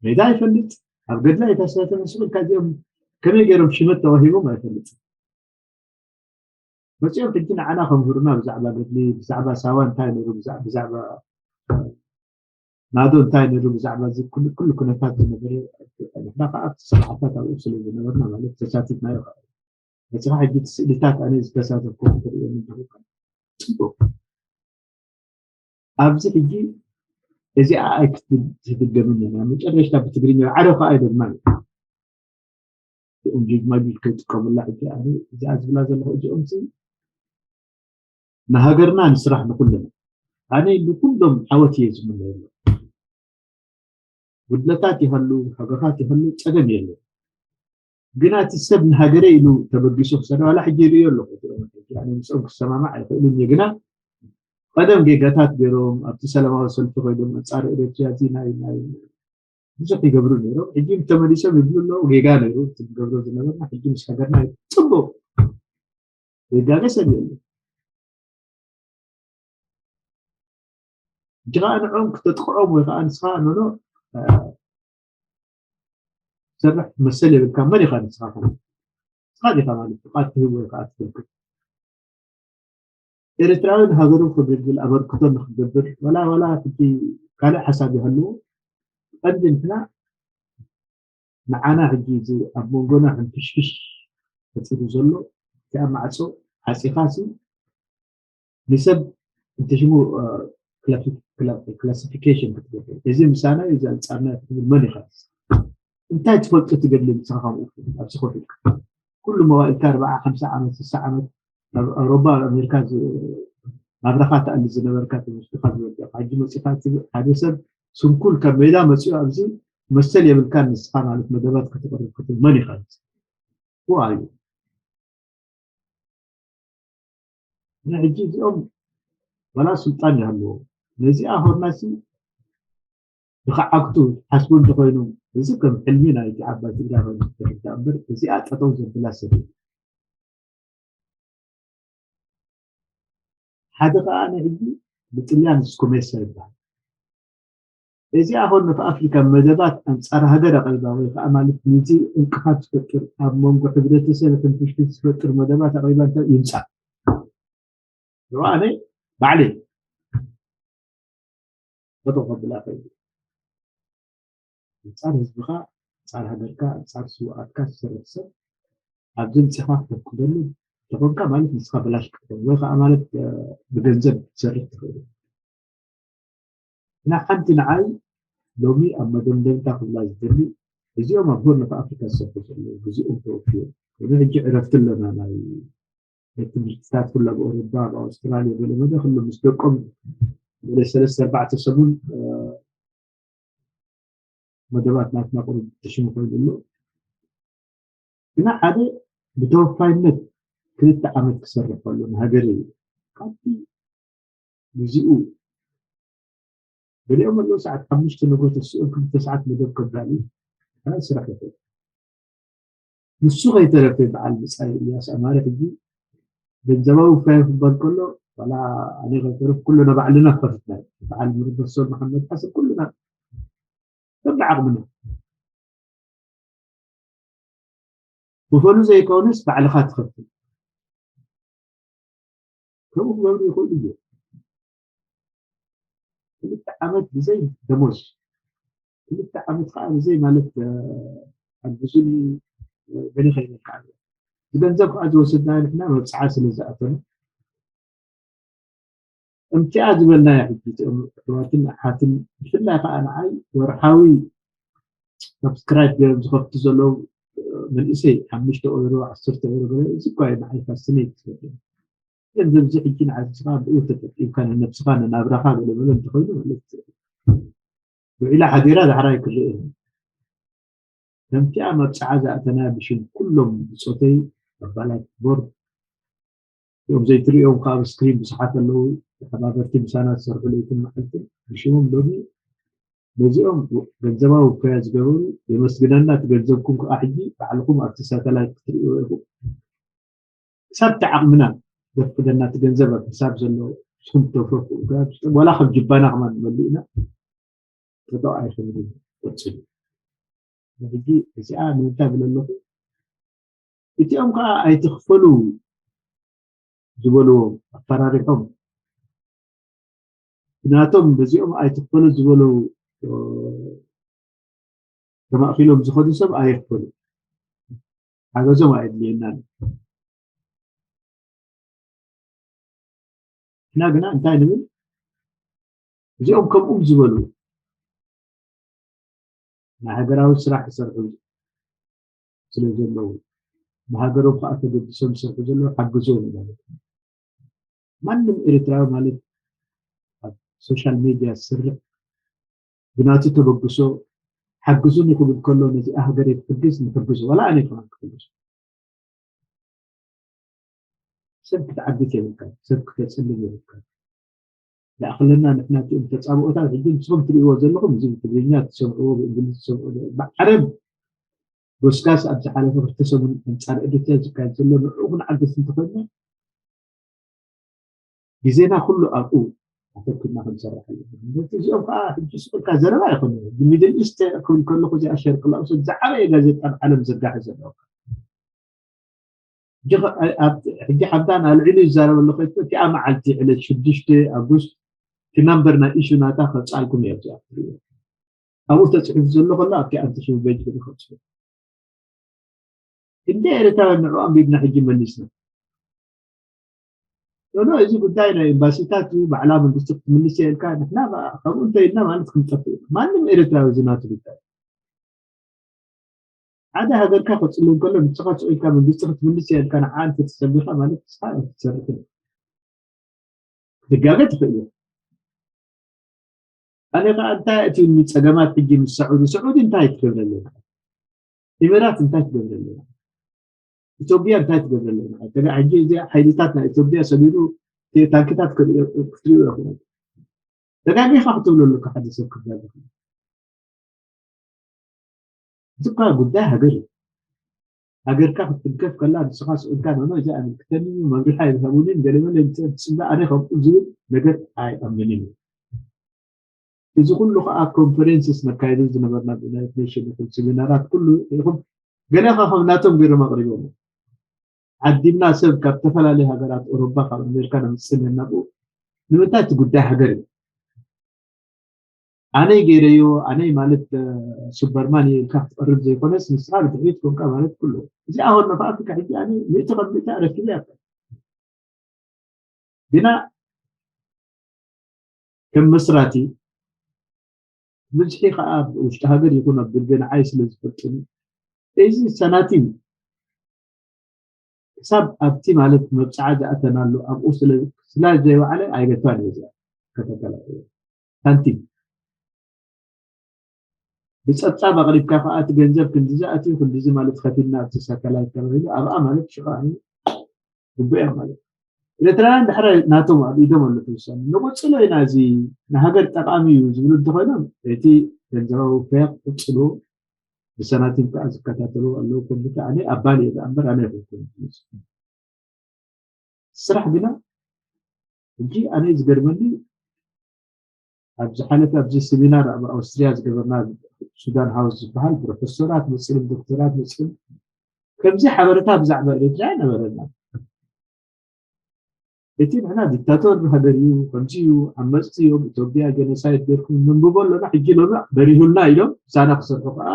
ሜዳ ይፈልጥ ኣብ ገድላ የታሳተፈ ንስኹም ካብዚኦም ከመይ ገይሮም ሽመት ተዋሂቦም ኣይፈልጥን። መፂኦም ሕጂ ንዓና ከምህሩና ብዛዕባ ገድሊ ብዛዕባ ሳዋ እንታይ ነይሩ ብዛዕባ ናዶ እንታይ ነይሩ ብዛዕባ እዚ ኩሉ ኩነታት ዝነበረ ንሕና ከዓ ኣብቲ ስርዓታት ኣብኡ ስለ ዝነበርና ማለት ተሳቲፍናዮ ከዓ መፅኻ ሕጂ እቲ ስእልታት ኣነ ዝተሳተፍኩ ክትርእየኒ ኣለካ ፅቡቅ ኣብዚ ሕጂ እዚኣ ኣይክትድገምን እያ መጨረሽታ ብትግርኛ ዓረፋ ኣይደግማ እኦም ጅግማጁ ከይጥቀሙላ ሕጂ ኣነ እዚኣ ዝብላ ዘለኹ እዚኦም ሲ ንሃገርና ንስራሕ ንኩልና ኣነ ንኩሎም ዓወት እየ ዝምነየሉ ጉድለታት ይሃሉ ሃገፋት ይሃሉ ፀገም የለን ግና እቲ ሰብ ንሃገረ ኢሉ ተበጊሱ ክሰርሕ ዋላ ሕጂ ይርእዮ ኣለኹ ምስኦም ክሰማማዕ ኣይኽእልን እየ ግና ቀደም ጌጋታት ገይሮም ኣብቲ ሰላማዊ ሰልፊ ኮይዶም ኣንፃር ኤረትርያ እዚ ናይ ናይ ብዙሕ ይገብሩ ነይሮም ሕጂ ተመሊሶም ይብሉ ኣለዉ ጌጋ ነይሩ እቲ ንገብሮ ዝነበርና ሕጂ ምስ ሃገርና ፅቡቅ ጌጋ ገሰብ የለን ሕጂ ከዓ ንዕኦም ክተጥቅዖም ወይ ከዓ ንስኻ ኖኖ ሰርሕ መሰል የብልካ መን ኢኻ ንስኻ ንስኻ ዲኻ ማለት ፍቃድ ትህብ ወይ ከዓ ትፈልክል ኤርትራዊ ንሃገሩ ከገልግል ኣበርክቶ ንክገብር ወላ ወላ እቲ ካልእ ሓሳብ ይሃልዎ ቀንዲ ንሕና ንዓና ሕጂ እዚ ኣብ መንጎና ሕንፍሽፍሽ ተፂሩ ዘሎ እቲኣ ማዕፆ ዓፂኻሲ ንሰብ እንተ ሽሙ ክላሲፊኬሽን ክትገብር እዚ ምሳና እዚ ኣንፃርና ክትብል መን ኢኻ እንታይ ትፈልጡ ትገድሊ ንስኻ ከምኡ ኣብዚ ኮፍ ኢልካ ኩሉ መዋእልካ ኣርባዓ ሓምሳ ዓመት ስሳ ዓመት ኣብ ኣውሮባ ኣብ ኣሜሪካ ናብራኻ ትኣሊ ዝነበርካ ትምህርትኻ ዝወደቕ ሕጂ መፂኻ ሓደ ሰብ ስንኩል ካብ ሜዳ መፂኡ ኣብዚ መሰል የብልካን ንስኻ ማለት መደባት ከተቕርብ ክትብል መን ኢኻ እዩ ንሕጂ እዚኦም ዋላ ስልጣን ይሃልዎ ነዚኣ ሆርናሲ ንክዓግቱ ሓስቡ እንተኮይኑ እዚ ከም ሕልሚ ናይቲ ዓባይ ትግራይ ኮይኑ ተረዳ እምበር እዚኣ ጠጠው ዘብላ ሰብ ሓደ ከዓ ንሕጂ ብጥልያን ስኮሜሳ ይበሃል እዚኣ ኾን ንፍ ኣፍሪካ መደባት ኣንፃር ሃገር ኣቕሪባ ወይ ከዓ ማለት ነዚ እንቅፋት ዝፈጥር ኣብ መንጎ ሕብረተሰብ ሕንፍሽፍሽ ዝፈጥር መደባት ኣቕሪባ እንታይ ይምፃእ ኣነ ባዕለይ ጠጠው ከብላ እኽእል ኣንፃር ህዝብኻ ኣንፃር ሃገርካ ኣንፃር ስውኣትካ ዝሰርሕ ሰብ ኣብዚ ምፅኻ ክተፍቅደሉ ተኾንካ ማለት ንስኻ በላሽ ክትኾን ወይ ከዓ ማለት ብገንዘብ ክትሰርሕ ትኽእል ኢና ሓንቲ ንዓይ ሎሚ ኣብ መደምደምታ ክብላ ዝደሊ እዚኦም ኣብ ሆርን ኣፍ ኣፍሪካ ዝሰርሑ ዘለዉ ግዜኦም ተወፍዮም እዚ ሕጂ ዕረፍቲ ኣለና ናይ ቤት ትምህርትታት ኩሉ ኣብ ኦሮባ ኣብ ኣውስትራልያ ገለ መለ ኩሉ ምስ ደቆም ገለ ሰለስተ ኣርባዕተ ሰሙን መደባት ናትና ቁሩብ ተሽሙ ኮይኑ ኣሎ ግና ሓደ ብተወፋይነት ክልተ ዓመት ክሰርሕ ከሎ ንሃገር እዩ ካብቲ ግዜኡ ገሊኦም ኣለዉ ሰዓት ሓሙሽተ ንግሆ ተስኦም ክልተ ሰዓት መደብ ከዳልዩ ስራሕ ይኽእል ንሱ ከይተረፈ በዓል ብፃይ እያስ ኣማረ ሕጂ ገንዘባዊ ፍራይ ክበሃል ከሎ ዋላ ኣነ ከይተረፍ ኩሉና ባዕልና ክኸፍትና እዩ በዓል ምርበሶ መሓመድ ሓሰብ ኩሉና በብዓቕምና ብፈሉ ዘይኮነስ ባዕልኻ ትኸፍል ከምኡ ክገብሩ ይኽእሉ እዮም ክልተ ዓመት ብዘይ ደሞዝ ክልተ ዓመት ከዓ ብዘይ ማለት ኣግዙኒ ገለ ከይበልካ ኣሎ እቲ ገንዘብ ከዓ ዝወሰድናዮ ንሕና መብፅዓ ስለ ዝኣተና እምቲኣ ዝበልናዮ ሕጂ እሕዋትን ኣሓትን ብፍላይ ከዓ ንዓይ ወርሓዊ ሳብስክራይብ ገይሮም ዝኸፍቱ ዘለዉ መንእሰይ ሓሙሽተ ኦሮ ዓሰርተ ኦሮ ገለ እዚ እኳ እዩ ንዓይ ፋስቲኔት ዝገብር ገንዘብ እዚ ሕጂ ንዓዝኻ ብኡ ተጠቂምካ ንነብስኻ ንናብራኻ ገለ በለ እንተኮይኑ ማለት ውዒላ ሓዲራ ዳሕራይ ክርእ ከምቲኣ መብፅዓ ዝኣተና ብሽም ኩሎም ብፆተይ ኣባላት ቦርድ እቶም ዘይትርእዮም ከዓ ኣብ ስክሪን ብዙሓት ኣለዉ ተሓባበርቲ ምሳና ዝሰርሑ ለይትን መዓልትን ብሽሞም ሎሚ ነዚኦም ገንዘባዊ ውፈያ ዝገበሩ የመስግነና። እቲ ገንዘብኩም ከዓ ሕጂ ባዕልኹም ኣብቲ ሳተላይት ክትርእይዎ ኢኹም። ክሳብ እቲ ዓቕምና ዘፍቅደና እቲ ገንዘብ ኣብ ሕሳብ ዘሎ ንስኹም ተፍረፉ፣ ወላ ካብ ጅባና ከማን ንመልእ ኢና። ጠጠው ኣይኽብልን። ቀፅሉ። ሕጂ እዚኣ ንምንታይ ብል ኣለኹ? እቲኦም ከዓ ኣይትኽፈሉ ዝበልዎም ኣፈራሪሖም፣ ናቶም በዚኦም ኣይትኽፈሉ ዝበሉ ተማእኪሎም ዝኸዱ ሰብ ኣይኽፈሉ። ሓገዞም ኣየድልየናን። እና ግና እንታይ ንብል? እዚኦም ከምኡም ዝበሉ ናይ ሃገራዊ ስራሕ ይሰርሑ ስለ ዘለዉ፣ ንሃገሮም ከዓ ተገዲሶም ዝሰርሑ ዘለዉ ሓግዞም ማለት እዩ። ማንም ኤርትራዊ ማለት ኣብ ሶሻል ሚድያ ዝሰርሕ ብናቱ ተበግሶ ሓግዙኒ ክብል ከሎ ነዚኣ ሃገር ክሕግዝ ንሕግዞ፣ ዋላ ኣነ ከማን ክሕግዞ። ሰብ ክትዓግት የብልካ፣ ሰብ ክተፅልም የብልካ። ዳእክለና ንሕና እቲኦም ተፃብኦታት ሕጂ ንስኹም ትርእይዎ ዘለኹም እዚ ብትግርኛ ትሰምዕዎ ብእንግሊዝ ትሰምዕዎ ብዓረብ ጎስጋስ ኣብ ዝሓለፈ ክልተ ሰሙን ኣንፃር ኤርትራ ዝካየድ ዘሎ ንዕኡ ክንዓግስ እንተኾይና ግዜና ኩሉ ኣብኡ ኣተኩርና ክንሰርሕ ኣለና። እዚኦም ከዓ ሕጂ ስቕ ኢልካ ዘረባ ኣይኮነ። ሚድል ኢስት ክብል ከለኹ እዚኣ ሸርቂ ላውሰት ዝዓበየ ጋዜጣ ኣብ ዓለም ዝርጋሐ ዘለዋ ሕጂ ሓብታን ኣልዒሉ ይዛረብ ኣሎ። እቲኣ መዓልቲ ዕለት ሽዱሽተ ኣጉስት እቲ ናምበር ናይ ኢሹ ናታ ከብፃልኩም እየ ኣብዚኣ ትሪእዎ። ኣብኡ ተፅሒፉ ዘሎ ከሎ ኣብቲ ኣንቲሽም ፔጅ ክድኸፅሑ እንደ ኤርትራውያን ንዑ ኣንቢብና ሕጂ መሊስና ኖ እዚ ጉዳይ ናይ ኤምባሲታት እዩ። ባዕላ መንግስቲ ክትምልስ እየ ኢልካ ንሕና ከምኡ እንተኢልና ማለት ክንጠፍእ ኢና። ማንም ኤርትራዊ እዚ ናቱ ጉዳይ ሓደ ሃገርካ ክፅሉ እንከሎ ንስኻ ስቕ ኢልካ መንግስቲ ክትምልስ እየ ኢልካ ንዓ እንተተሰሚኻ ማለት ንስኻ ኣይትሰርሕን ክትጋገ ትኽእል እየ ኣነ ከዓ እንታይ እቲ ጸገማት ሕጂ ምስ ሰዑዲ ሰዑዲ እንታይ ትገብረለና ኢመራት እንታይ ትገብረለና ኢትዮጵያ እንታይ ትገብረለና ሕጂ እዚ ሓይልታት ናይ ኢትዮጵያ ሰቢሩ ታንክታት ክትሪኡ ኢኹም ደጋጊኻ ክትብሎ ኣለካ ሓደ ሰብ ክጋገ እዚ እኳ ጉዳይ ሃገር እዩ ሃገርካ ክትትንከፍ ከላ ንስኻ ስእልካ ኖኖ እዚ ኣመልክተኒ እዩ መምርሒ ኣይሃቡንን ገለመለ ትፅበ ኣነ ከምኡ ዝብል ነገር ኣይኣምንን እዩ እዚ ኩሉ ከዓ ኮንፈረንስስ ነካይዱ ዝነበርና ብዩናይት ኔሽን ይኹን ሴሚናራት ኩሉ ይኹም ገለ ከዓ ከም ናቶም ገይሮም ኣቅሪቦም ዓዲምና ሰብ ካብ ዝተፈላለዩ ሃገራት ኤውሮፓ ካብ ኣሜሪካ ነምፅእ ነናብኡ ንምንታይ እቲ ጉዳይ ሃገር እዩ ኣነይ ገይረዮ ኣነይ ማለት ሱፐርማን እየ ኢልካ ክትቀርብ ዘይኮነስ ንስኻ ብድሕሪት ኮንካ ማለት ኩሉ እዚኣ ሆርኖፍ ኣፍሪካ ሕጂ ኣነ ሚእቲ ካብ ሚእቲ ኣረኪበ እያ ግና ከም መስራቲ ብዝሒ ከዓ ኣብ ውሽጢ ሃገር ይኹን ኣብ ደገ ንዓይ ስለ ዝፈልጥኒ እዚ ሰናቲም ክሳብ ኣብቲ ማለት መብፅዓ ዝኣተናሉ ኣብኡ ስላ ዘይበዓለ ኣይገቷን እየ እዚኣ ከተከላ ሳንቲም ብፀብፃብ ኣቅሪብካ ከዓ እቲ ገንዘብ ክንድዚ ኣትዩ ክንድዚ ማለት ከፊልና ኣብዚ ሳተላይት ተባሂሉ ኣብኣ ማለት ሽዑ ኣነ ግቡእ እያ ማለት ኤርትራውያን ዳሕራይ ናቶም ኣብ ኢዶም ኣሎ ተወሳኒ ንቆፅሎ ኢና እዚ ንሃገር ጠቃሚ እዩ ዝብሉ እንተኮይኖም እቲ ገንዘባዊ ፈያ ክቅፅሉ ብሰናቲም ከዓ ዝከታተሉ ኣለዉ ከምዚ ኣነ ኣባል እየ እምበር ኣነ ኣይኮንኩን ስራሕ ግና ሕጂ ኣነ ዝገርመኒ ኣብ ዝሓለፈ ኣብዚ ስሚናር ኣብ ኣውስትርያ ዝገበርና ሱዳን ሃውስ ዝበሃል ፕሮፌሰራት መፅእን ዶክተራት መፅእን ከምዚ ሓበረታ ብዛዕባ ኤርትራ ነበረና እቲ ንሕና ዲክታቶር ሃገር እዩ ከምዚ እዩ ዓመፅቲ እዮም ኢትዮጵያ ጀኖሳይድ ገርኩም ነንብቦ ኣለና ሕጂ ሎሚ በሪሁልና ኢሎም ሳና ክሰርሑ ከዓ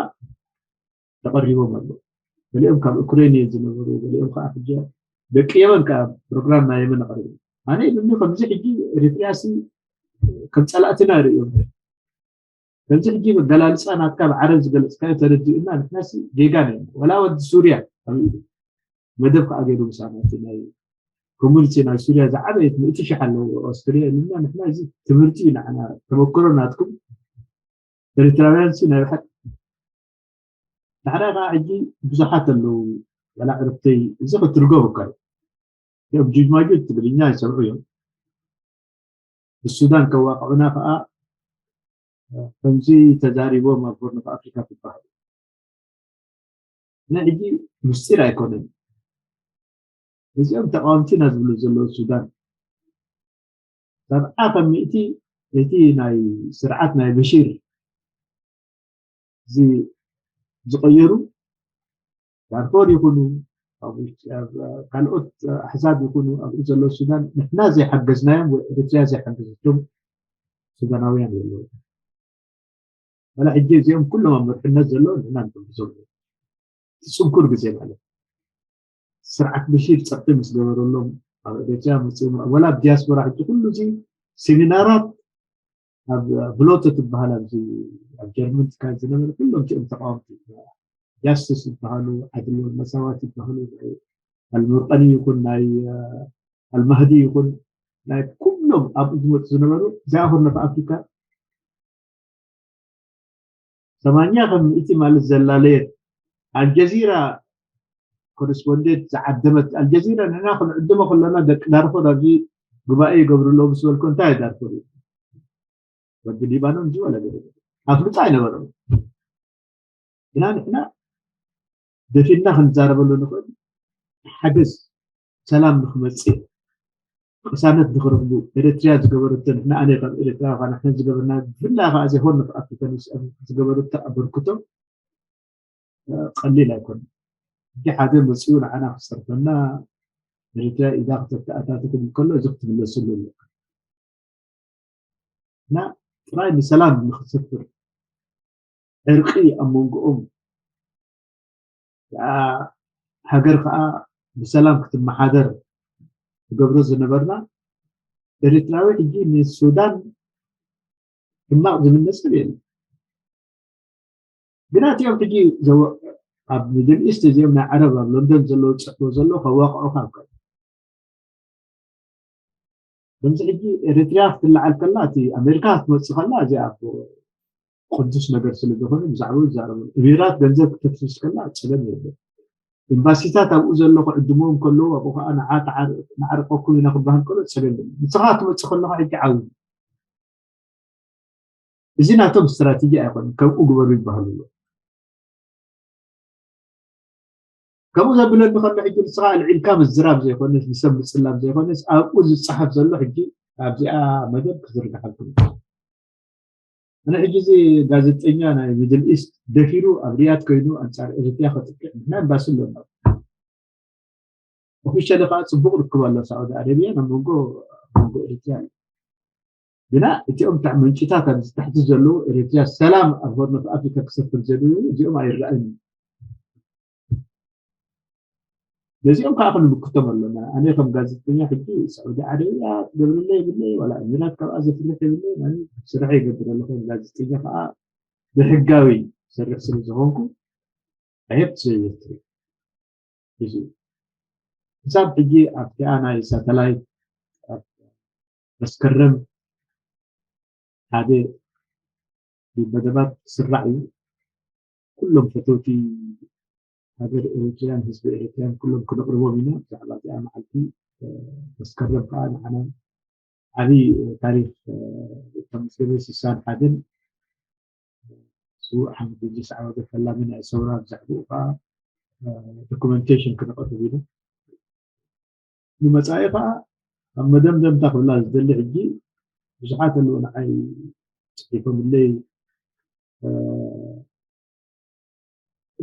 ተቐሪቦም ኣለዉ ገሊኦም ካብ ዩክሬን እዮም ዝነበሩ ገሊኦም ከዓ ሕጂ ደቂ የመን ከዓ ፕሮግራም ናይ የመን ኣቕሪቡ ኣነ ኢሉኒ ከምዚ ሕጂ ኤርትርያሲ ከም ፀላእትና ይርእዮም ከምዚ ሕጂ መገላልፃ ናትካ ብዓረብ ዝገለፅካዮ ተረዲኡና ንሕናሲ ጌጋ ነና ወላ ወዲ ሱርያ ኣብ ኢዱ መደብ ከዓ ገይሩ ምሳና እቲ ናይ ኮሚኒቲ ናይ ሱርያ ዝዓበየት ምእቲ ሽሕ ኣለዎ ኣውስትርያ ኢሉና ንሕና እዚ ትምህርቲ እዩ ንዓና ተመክሮ ናትኩም ኤርትራውያን ሲ ናይ ብሓቂ ዳሕራይ ከዓ ሕጂ ብዙሓት ኣለዉ ዋላ ዕርፍተይ እዚ ክትርጎም እኳ እዮም ጅጅማጁ ትግርኛ ይሰምዑ እዮም ብሱዳን ከዋቅዑና ከዓ ከምዚ ተዛሪቦም ኣብ ሆርን ኣፍሪካ ትበሃል። ናይ ሕጂ ምስጢር ኣይኮነን። እዚኦም ተቃወምቲ ኢና ዝብሉ ዘለዉ ሱዳን ሰብዓ ከም ሚእቲ እቲ ናይ ስርዓት ናይ በሺር እዚ ዝቀየሩ ዳርፎር ይኹኑ ካልኦት ኣሕዛብ ይኹኑ ኣብኡ ዘለዉ ሱዳን ንሕና ዘይሓገዝናዮም ወይ ኤርትርያ ዘይሓገዘቶም ሱዳናውያን የለዉ። መላ ሕጂ እዚኦም ኩሎም ኣብ መርሕነት ዘለዉ ንሕና ንጥምዞም እቲ ፅንኩር ግዜ ማለት ስርዓት በሺር ፀቕጢ ምስ ገበረሎም ኣብ ኤርትርያ መፅኦም ወላ ኣብ ዲያስፖራ ሕጂ ኩሉ እዚ ሴሚናራት ኣብ ብሎተ ትበሃል ኣብዚ ኣብ ጀርመን ትካል ዝነበረ ኩሎም እቲኦም ተቃወምቲ ጃስትስ ይበሃሉ ዓድል መሳዋት ይበሃሉ ኣልሙርቀኒ ይኹን ናይ ኣልማህዲ ይኹን ናይ ኩሎም ኣብኡ ዝመፁ ዝነበሩ እዚኣ ኮርነት ኣፍሪካ ሰማንያ ከም ሚእቲ ማለት ዘላለየት ኣልጀዚራ ኮረስፖንደንት ዝዓደመት ኣልጀዚራ ንሕና ክንዕድሞ ከለና ደቂ ዳርፎር ኣብዚ ጉባኤ ይገብሩ ኣለዉ ምስ በልኮ እንታይ ዳርፎር እዩ ወዲ ሊባኖን እዚ ወላ ገለ ኣፍልጦ ኣይነበሮም ግና ንሕና ደፊንና ክንዛረበሉ ንኽእል ሓገዝ ሰላም ንክመፅእ ቅሳነት ንክረኽቡ ኤርትርያ ዝገበረቶ ንሕና ኣነ ካብ ኤርትራ ኳ ንሕና ዝገበርና ብፍላይ ከዓ እዚ ሆርን ኣፍሪካ ዝገበረቶ ኣበርክቶ ቀሊል ኣይኮነ እቲ ሓደ መፅኡ ንዓና ክፀርፈና ኤርትርያ ኢዳ ክተተኣታትኩም ከሎ እዚ ክትምለስሉ ኣለካ እና ጥራይ ንሰላም ንክሰፍር ዕርቂ ኣብ መንጎኦም ሃገር ከዓ ብሰላም ክትመሓደር ትገብሮ ዝነበርና ኤርትራዊ ሕጂ ንሱዳን ሕማቕ ዝምነስብ የለን ግና እቲኦም ሕጂ ኣብ ሚድል ኢስት እዚኦም ናይ ዓረብ ኣብ ሎንደን ዘለዉ ፅሕፎ ዘሎ ከዋቅዑካ ይከኣል ከምዚ ሕጂ ኤርትርያ ክትለዓል ከላ እቲ ኣሜሪካ ክትመፅእ ከላ እዚኣ ቅዱስ ነገር ስለ ዝኾነ ብዛዕባኡ ይዛረቡ እሚራት ገንዘብ ክተፍስስ ከላ ፀገም የለን ኤምባሲታት ኣብኡ ዘሎ ክዕድምዎም ከለዉ ኣብኡ ከዓ ንዓርቀኩም ኢና ክበሃል ከሎ ፀገም የለን ንስኻ ክትመፅእ ከለካ ሕጂ ዓብዩ እዚ ናቶም ስትራቴጂ ኣይኮነ ከምኡ ግበሩ ይበሃሉ ኣሎ ከምኡ ዘብለኒ ከሎ ሕጂ ንስኻ ኣልዒልካ ምዝራብ ዘይኮነስ ንሰብ ምፅላም ዘይኮነስ ኣብኡ ዝፀሓፍ ዘሎ ሕጂ ኣብዚኣ መደብ ክዝርግሓልኩም ኣነ ሕጂ እዚ ጋዜጠኛ ናይ ሚድል ኢስት ደፊሩ ኣብ ሪያድ ኮይኑ ኣንፃር ኤርትያ ከጥቅዕ ንሕና ኤምባሲ ኣለና ኦፊሻሊ ከዓ ፅቡቅ ርክብ ኣሎ ሳዑዲ ኣረብያ ናብ መንጎ መንጎ ኤርትያ እዩ ግና እቲኦም ምንጭታት ኣብዚ ታሕቲ ዘለዉ ኤርትርያ ሰላም ኣብ ሆርን ኣፍሪካ ክሰፍር ዘድልዩ እዚኦም ኣይረኣዩን ነዚኦም ከዓ ክንምክቶም ኣለና ኣነ ከም ጋዜጠኛ ሕጂ ሳዑዲ ዓረብያ ትገብርለ የብለይ ዋላ እሚራት ካብኣ ዘፍርሕ የብለይ ስራሕ ይገብር ኣለኹ ጋዜጠኛ ከዓ ብሕጋዊ ሰርሕ ስለ ዝኾንኩ ኣየት ዘይትሪ እዚ ክሳብ ሕጂ ኣብቲኣ ናይ ሳተላይት መስከረም ሓደ መደባት ክስራዕ እዩ ኩሎም ፈተውቲ ሃገር ኤሪትርያን ህዝቢ ኤሪትርያን ኩሎም ክነቕርቦም ኢና ብዛዕባ እዚኣ መዓልቲ መስከረም ከዓ ንዓና ዓብዪ ታሪክ ተመዝገበ ስሳን ሓደን ስዉእ ሓመድ ድሪስ ዓወደ ፈላሚ ናይ ሰውራ ብዛዕባኡ ከዓ ዶኩመንቴሽን ክነቕርብ ኢና ንመፃኢ ከዓ ኣብ መደምደምታ ክብላ ዝደሊ ሕጂ ብዙሓት ኣለዉ ንዓይ ፅሒፎምለይ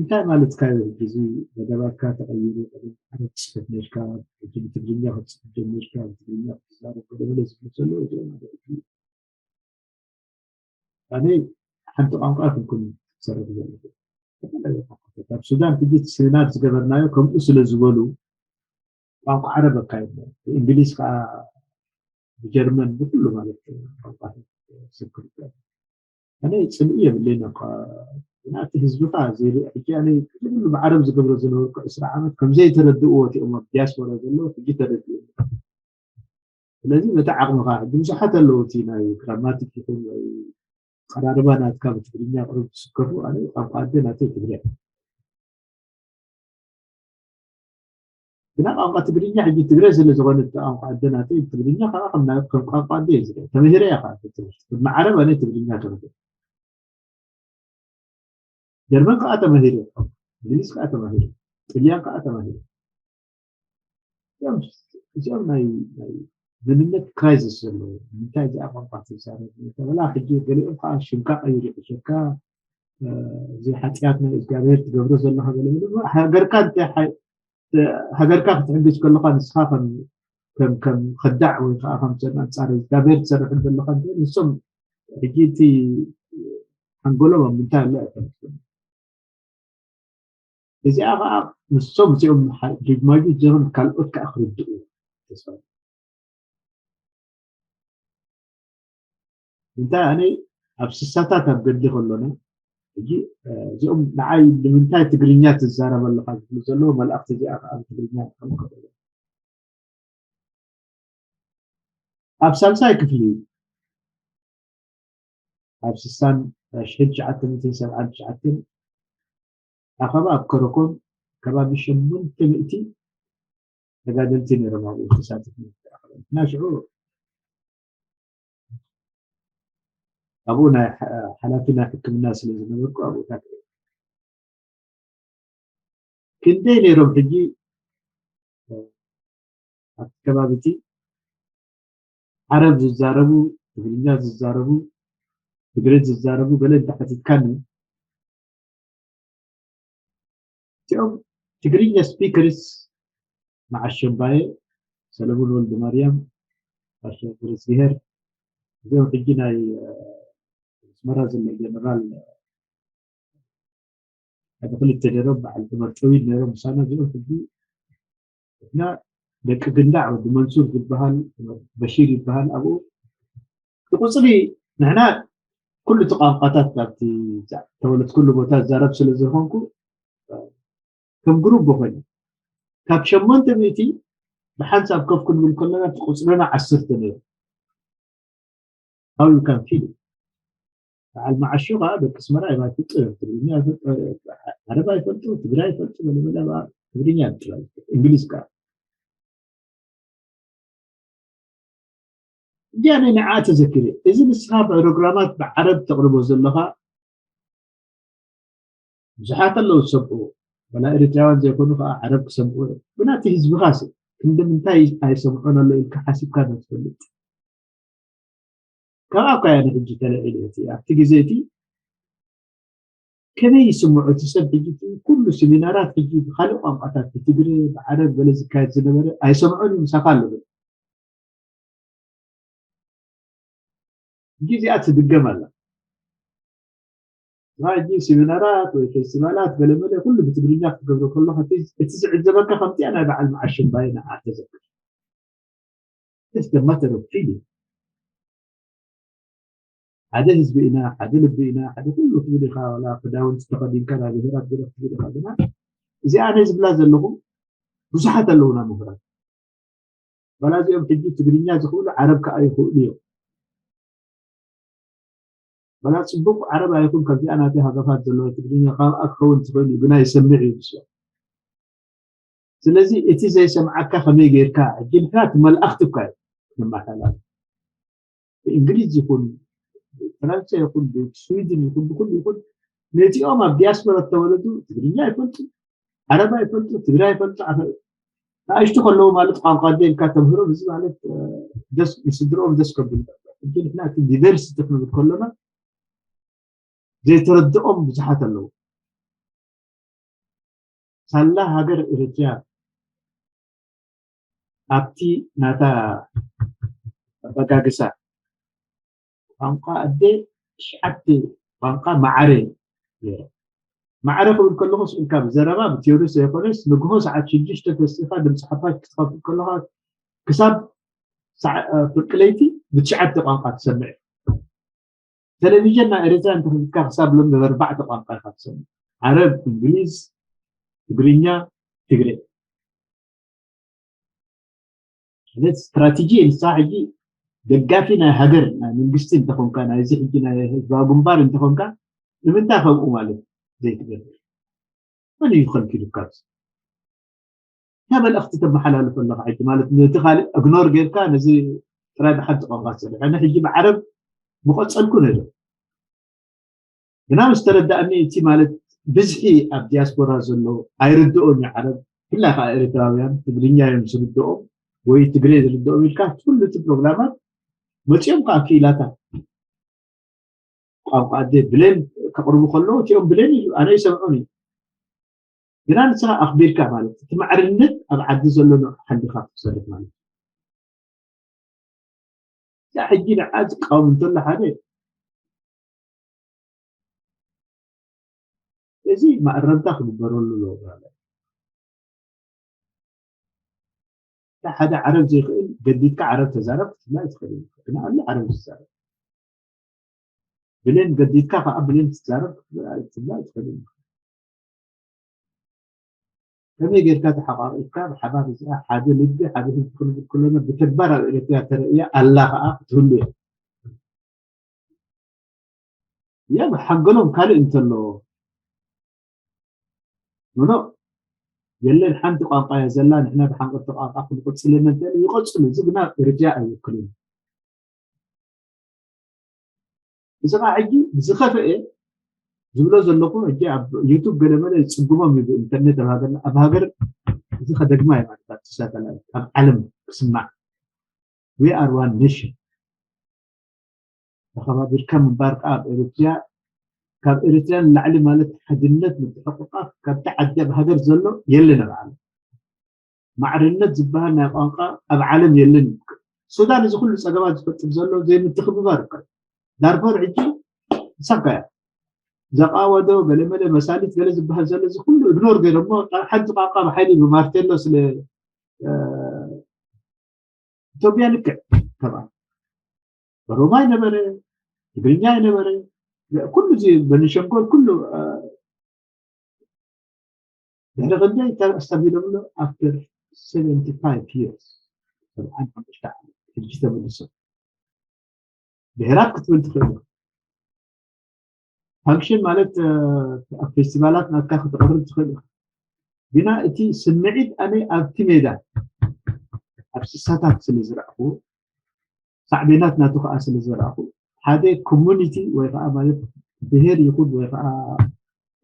እንታይ ማለት ካዮ ሕጂ እዚ መደባትካ ተቀይሩ ቀደም ዓረብ ትፅሕፍ ነርካ ሕጂ ብትግርኛ ክትፅሕፍ ጀሚርካ ብትግርኛ ክትዛረብ ቀደም ዝብሉ ዘለዉ እዚኦም ማለት እዩ ኣነ ሓንቲ ቋንቋ ክንኩን ክሰርሕ ዘለኹ ኣብ ሱዳን ሕጂ ስሚናር ዝገበርናዮ ከምኡ ስለ ዝበሉ ቋንቋ ዓረብ ኣካይድና ብእንግሊዝ ከዓ ብጀርመን ብኩሉ ማለት ቋንቋ ስክር ኣነ ፅልኢ የብለይን እኳ ናቲ ህዝብኻ ዘይርኢ ሕጂ ኣነ ኩሉ ብዓረብ ዝገብሮ ዝነበርኩ ዕስራ ዓመት ከምዘይተረድእዎ እቲኦም ኣብ ዲያስፖራ ዘለዉ ሕጂ ተረድኡ ስለዚ በቲ ዓቕምኻ ሕጂ ብዙሓት ኣለዉ እቲ ናይ ግራማቲክ ይኹን ወይ ቀራርባ ናትካ ብትግርኛ ቅርብ ትስከፉ ኣነ ቋንቋ ኣደ ናተይ ትግርያ ግና ቋንቋ ትግርኛ ሕጂ ትግረ ስለ ዝኾነ ቋንቋ ኣደ ናተይ ትግርኛ ከዓ ከም ቋንቋ ኣደ እዩ ዝርአ ተምሂረ እያ ከዓ ትምህርቲ ቅድሚ ዓረብ ኣነ ትግርኛ ተምሂረ ጀርመን ከዓ ተማሂሩ፣ እንግሊዝ ከዓ ተማሂሩ፣ ጥልያን ከዓ ተማሂሩ። እዚኦም እዚኦም ናይ ናይ መንነት ክራይሲስ ዘለዎ። ንምንታይ እዚኣ ቋንቋ ትዛረብ? ተበላ ሕጂ ገሊኦም ከዓ ሽምካ ቀይሩ ይሕሸካ። እዚ ሓጢኣት ናይ እግዚኣብሔር ትገብሮ ዘለካ ገለ ገለ። ሃገርካ እንታይ ሓ- ሃገርካ ክትሕግዝ ከለካ ንስካ ከም ከም ከም ከዳዕ ወይ ከዓ ከም ሰብ ኣንፃር እግዚኣብሔር ትሰርሕ ዘለካ እንተ ንሶም ሕጂ እቲ ሓንጎሎም ኣብ ምንታይ ኣሎ ኣይፈልጥን። እዚኣ ከዓ ንሶም እዚኦም ድግማጊ ጀርም ካልኦት ከዓ ክርድኡ ተስፋ እንታይ ኣነ ኣብ ስሳታት ኣብ ገዲ ከሎና ሕጂ እዚኦም ንዓይ ንምንታይ ትግርኛ ትዛረብ ኣለካ ዝብሉ ዘለዉ መልእክቲ እዚኣ ከዓ ብትግርኛ ክኸውን ከሎ ኣብ ሳልሳይ ክፍሊ ኣብ ስሳን ሽሕን ትሽዓተ ሚእትን ሰብዓን ትሽዓተን ኣኸባ ኣብ ከረኮም ከባቢ ሸሞንተ ሚእቲ ተጋደልቲ ነይሮም ኣብኡ ተሳተፍና። እና ሽዑ ኣብኡ ናይ ሓ- ሓላፊ ናይ ሕክምና ስለ ዝነበርኩ ኣብኡ ታክ ክንደይ ነይሮም ሕጂ ኣብቲ ከባቢ እቲ ዓረብ ዝዛረቡ ትግርኛ ዝዛረቡ ትግሬ ዝዛረቡ ገለ እንተሓቲትካኒ እዚኦም ትግርኛ ስፒከርስ መዓሸምባየ ሰለሙን ወልደ ማርያም ኣሸብር ዝሄር እዚኦም ሕጂ ናይ ኣስመራ ዘሎ ጀነራል ሓደ ክልተ ነይሮም በዓል ተመርጠዊ ነይሮም ምሳና እዚኦም ሕጂ እና ደቂ ግንዳዕ ወዲ መንሱር ዝበሃል በሺር ይበሃል ኣብኡ እቲ ቁፅሪ ንሕና ኩሉ እቲ ቋንቋታት ኣብቲ ተወለድኩሉ ቦታ ዝዛረብ ስለ ዝኾንኩ ከም ግሩብ ኮይኑ ካብ ሸሞንተ ሚእቲ ብሓንሳብ ከፍ ክንብል ከለና እቲ ቁፅርና ዓሰርተ ነይሩ how you can feel it በዓል መዓሾ ከዓ ደቂ ኣስመራ እዮም ኣይፈልጡ እዮም ትግርኛ ኣይፈልጡ ዓረብ ኣይፈልጡ ትግራይ ኣይፈልጡ መለመለ ትግርኛ ጥራይ እንግሊዝ ከዓ እዚኣ ናይ ንዓ ተዘኪረ እዚ ንስኻ ፕሮግራማት ብዓረብ ተቕርቦ ዘለኻ ብዙሓት ኣለዉ ዝሰምዑ ወላ ኤርትራውያን ዘይኮኑ ከዓ ዓረብ ክሰምዑ እዮም ብናቲ ህዝብኻ ሲ ክንዲ ምንታይ ኣይሰምዖን ኣሎ ኢልካ ሓሲብካ ዶ ትፈልጥ ካብኣ እኳ እያ ንሕጂ ተለዒሉ እቲ ኣብቲ ግዜ እቲ ከመይ ይስምዖ እቲ ሰብ ሕጂ እቲ ኩሉ ስሚናራት ሕጂ ብካልእ ቋንቋታት ብትግረ ብዓረብ ገለ ዝካየድ ዝነበረ ኣይሰምዖን እዩ ምሳኻ ኣለብል ሕጂ እዚኣ ትድገም ኣላ ሕጂ ሲሚናራት ወይ ፌስቲቫላት ገለመለ ኩሉ ብትግርኛ ክትገብሮ ከለካ እቲ ዝዕዘበካ ከምቲኣ ናይ በዓል መዓሽምባይ ንዓ ተዘክር It's the matter of feeling. ሓደ ህዝቢ ኢና፣ ሓደ ልቢ ኢና፣ ሓደ ኩሉ ትብል ኢኻ፣ ዋላ ክዳውንቲ ተኸዲንካ ናብ ብሄራት ገለ ክትብል ኢኻ። ግና እዚኣ ኣነ ዝብላ ዘለኹ ብዙሓት ኣለዉና ምሁራት። ዋላ እዚኦም ሕጂ ትግርኛ ዝኽእሉ ዓረብ ከኣ ይኽእሉ እዮም። ዋላ ጽቡቕ ዓረብ ኣይኹን ከምዚኣ ናተይ ሃገፋት ዘለዋ ትግርኛ ካብኣ ክኸውን ትኽእል እዩ፣ ግና ይሰምዕ እዩ ንሱ። ስለዚ እቲ ዘይሰምዓካ ከመይ ጌርካ ሕጂ ንሕና እቲ መልኣኽቲ እኳ እዩ ንመሓላለፍ ብእንግሊዝ ይኹን ብፈረንሳ ይኹን ብስዊድን ይኹን ብኩሉ ይኹን ነቲኦም ኣብ ዲያስፖራ ዝተወለዱ ትግርኛ ይፈልጡ ዓረብ ኣይፈልጡ ትግራይ ይፈልጡ ንኣሽቱ ከለዉ ማለት ቋንቋ ኢልካ ተምህሮም እዚ ማለት ደስ ንስድርኦም ደስ ከብል ሕጂ ንሕና እቲ ዲቨርሲቲ ክንብል ከሎና ዘይተረድኦም ብዙሓት ኣለዉ ሳላ ሃገር ኤርትርያ ኣብቲ ናታ ኣበጋግሳ ቋንቋ ኣደ ትሽዓተ ቋንቋ ማዕረ ነይረ ማዕረ ክብል ከለኹ ስእልካ ብዘረባ ብቴዎሪ ዘይኮነስ ንግሆ ሰዓት ሽዱሽተ ተሲኻ ድምፂ ሓፋሽ ክትኸፍት ከለኻ ክሳብ ፍርቂ ለይቲ ብትሽዓተ ቋንቋ ትሰምዕ ቴሌቪዥን ናይ ኤርትራ እንተኽልካ ክሳብ ሎም ብኣርባዕተ ቋንቋ ኢኻ ትሰምዕ ዓረብ እንግሊዝ ትግርኛ ትግሬ ስትራቴጂ ንሳ ሕጂ ደጋፊ ናይ ሃገር ናይ መንግስቲ እንተኾንካ ናይዚ ሕጂ ናይ ህዝባዊ ግንባር እንተኾንካ ንምንታይ ከምኡ ማለት ዘይትገብር መን እዩ ከልኪሉካ እንታይ መልእኽቲ ተመሓላልፍ ኣለካ ሕጂ ማለት ነቲ ካልእ እግኖር ጌርካ ነዚ ጥራይ ብሓንቲ ቋንቋ ትሰርሕ ኣነ ሕጂ ብዓረብ ምቐፀልኩ ነይረ ግና ምስ ተረዳእኒ እቲ ማለት ብዝሒ ኣብ ዲያስፖራ ዘሎ ኣይርድኦን እዩ ዓረብ፣ ብፍላይ ከዓ ኤርትራውያን ትግርኛ እዮም ዝርድኦም ወይ ትግሬ ዝርድኦም ኢልካ ኩሉ እቲ ፕሮግራማት መፂኦም ከዓ ክኢላታት ቋንቋ ኣደ ብሌን ከቕርቡ ከለዉ እቲኦም ብሌን እዩ ኣነ ይሰምዖም እዩ። ግና ንስኻ ኣኽቢርካ ማለት እቲ ማዕርነት ኣብ ዓዲ ዘሎ ሓሊኻ ክትሰርሕ ማለት እዩ። እዛ ሕጂ ንዓ ዝቃወም እንተሎ ሓደ እዚ ማእረምታ ክግበረሉ ኣለዎ። ሓደ ዓረብ ዘይኽእል ገዲድካ ዓረብ ተዛረብ ክትብላ ኣይትኽእል። ግን ኣሎ ዓረብ ዝዛረብ ብሌን ገዲድካ ከዓ ብሌን ትዛረብ ክትብላ ኣይትኽእል። ከመይ ጌርካ ተሓቋቂፍካ ብሓባር እዚኣ ሓደ ልቢ ሓደ ህዝቢ ክንብል ከለና ብተግባር ኣብ ኤርትራ ተረእያ ኣላ ከዓ ክትህሉ እያ። እያ ሓንገሎም ካልእ እንተሎ ምኖ የለን ሓንቲ ቋንቋ እያ ዘላ ንሕና ብሓንቀርቲ ቋንቋ ክንቅፅል እንተል ይቐፅሉ እዚ ግና ርጃ ኣይውክልን። እዚ ከዓ ሕጂ ብዝኸፍአ ዝብሎ ዘለኹ ሕጂ ኣብ ዩቱብ ገለመለ ዝፅግሞም እዩ ብኢንተርኔት ኣብ ሃገርና ኣብ ሃገር እዚ ከደግማ እዩ ማለት ኣብቲ ሳተላይት ኣብ ዓለም ክስማዕ we are one nation ተኸባቢርካ ምንባር ከዓ ኣብ ኤርትርያ ካብ ኤርትርያ ንላዕሊ ማለት ሓድነት ምትሕቁቃፍ ካብቲ ዓዲ ኣብ ሃገር ዘሎ የለን ኣብ ዓለም ማዕርነት ዝበሃል ናይ ቋንቋ ኣብ ዓለም የለን እዩ። ሱዳን እዚ ኩሉ ፀገማት ዝፈጥር ዘሎ ዘይምትኽብባር እኮ እዩ። ዳርፎር ሕጂ ሳጋ እያ። ዘቃወዶ ገለመለ መሳሊት ገለ ዝበሃል ዘሎ እዚ ኩሉ እግኖር ገይሮሞ ሓንቲ ቋንቋ ብሓይሊ ብማርቴሎ ስለ ኢትዮጵያ ልክዕ ተባለ። ኦሮማይ ነበረ፣ ትግርኛ ነበረ፣ ኩሉ እዚ በንሸንጎል ኩሉ ድሕሪ ክንደይ ኣስተብሂሎም ኣሎ after seventy five years ሰብዓን ሓሙሽተ ዓመት ሕጂ ተመልሶ ብሄራት ክትብል ትኽእል ኢኻ function ማለት ኣብ ፌስቲቫላት ናትካ ክተቕርብ ትኽእል ኢኻ ግና እቲ ስምዒት ኣነ ኣብቲ ሜዳ ኣብ ስሳታት ስለ ዝረእኹ ሳዕቤናት ናቱ ከዓ ስለ ዝረእኹ ሓደ community ወይ ከዓ ማለት ብሄር ይኹን ወይ ከዓ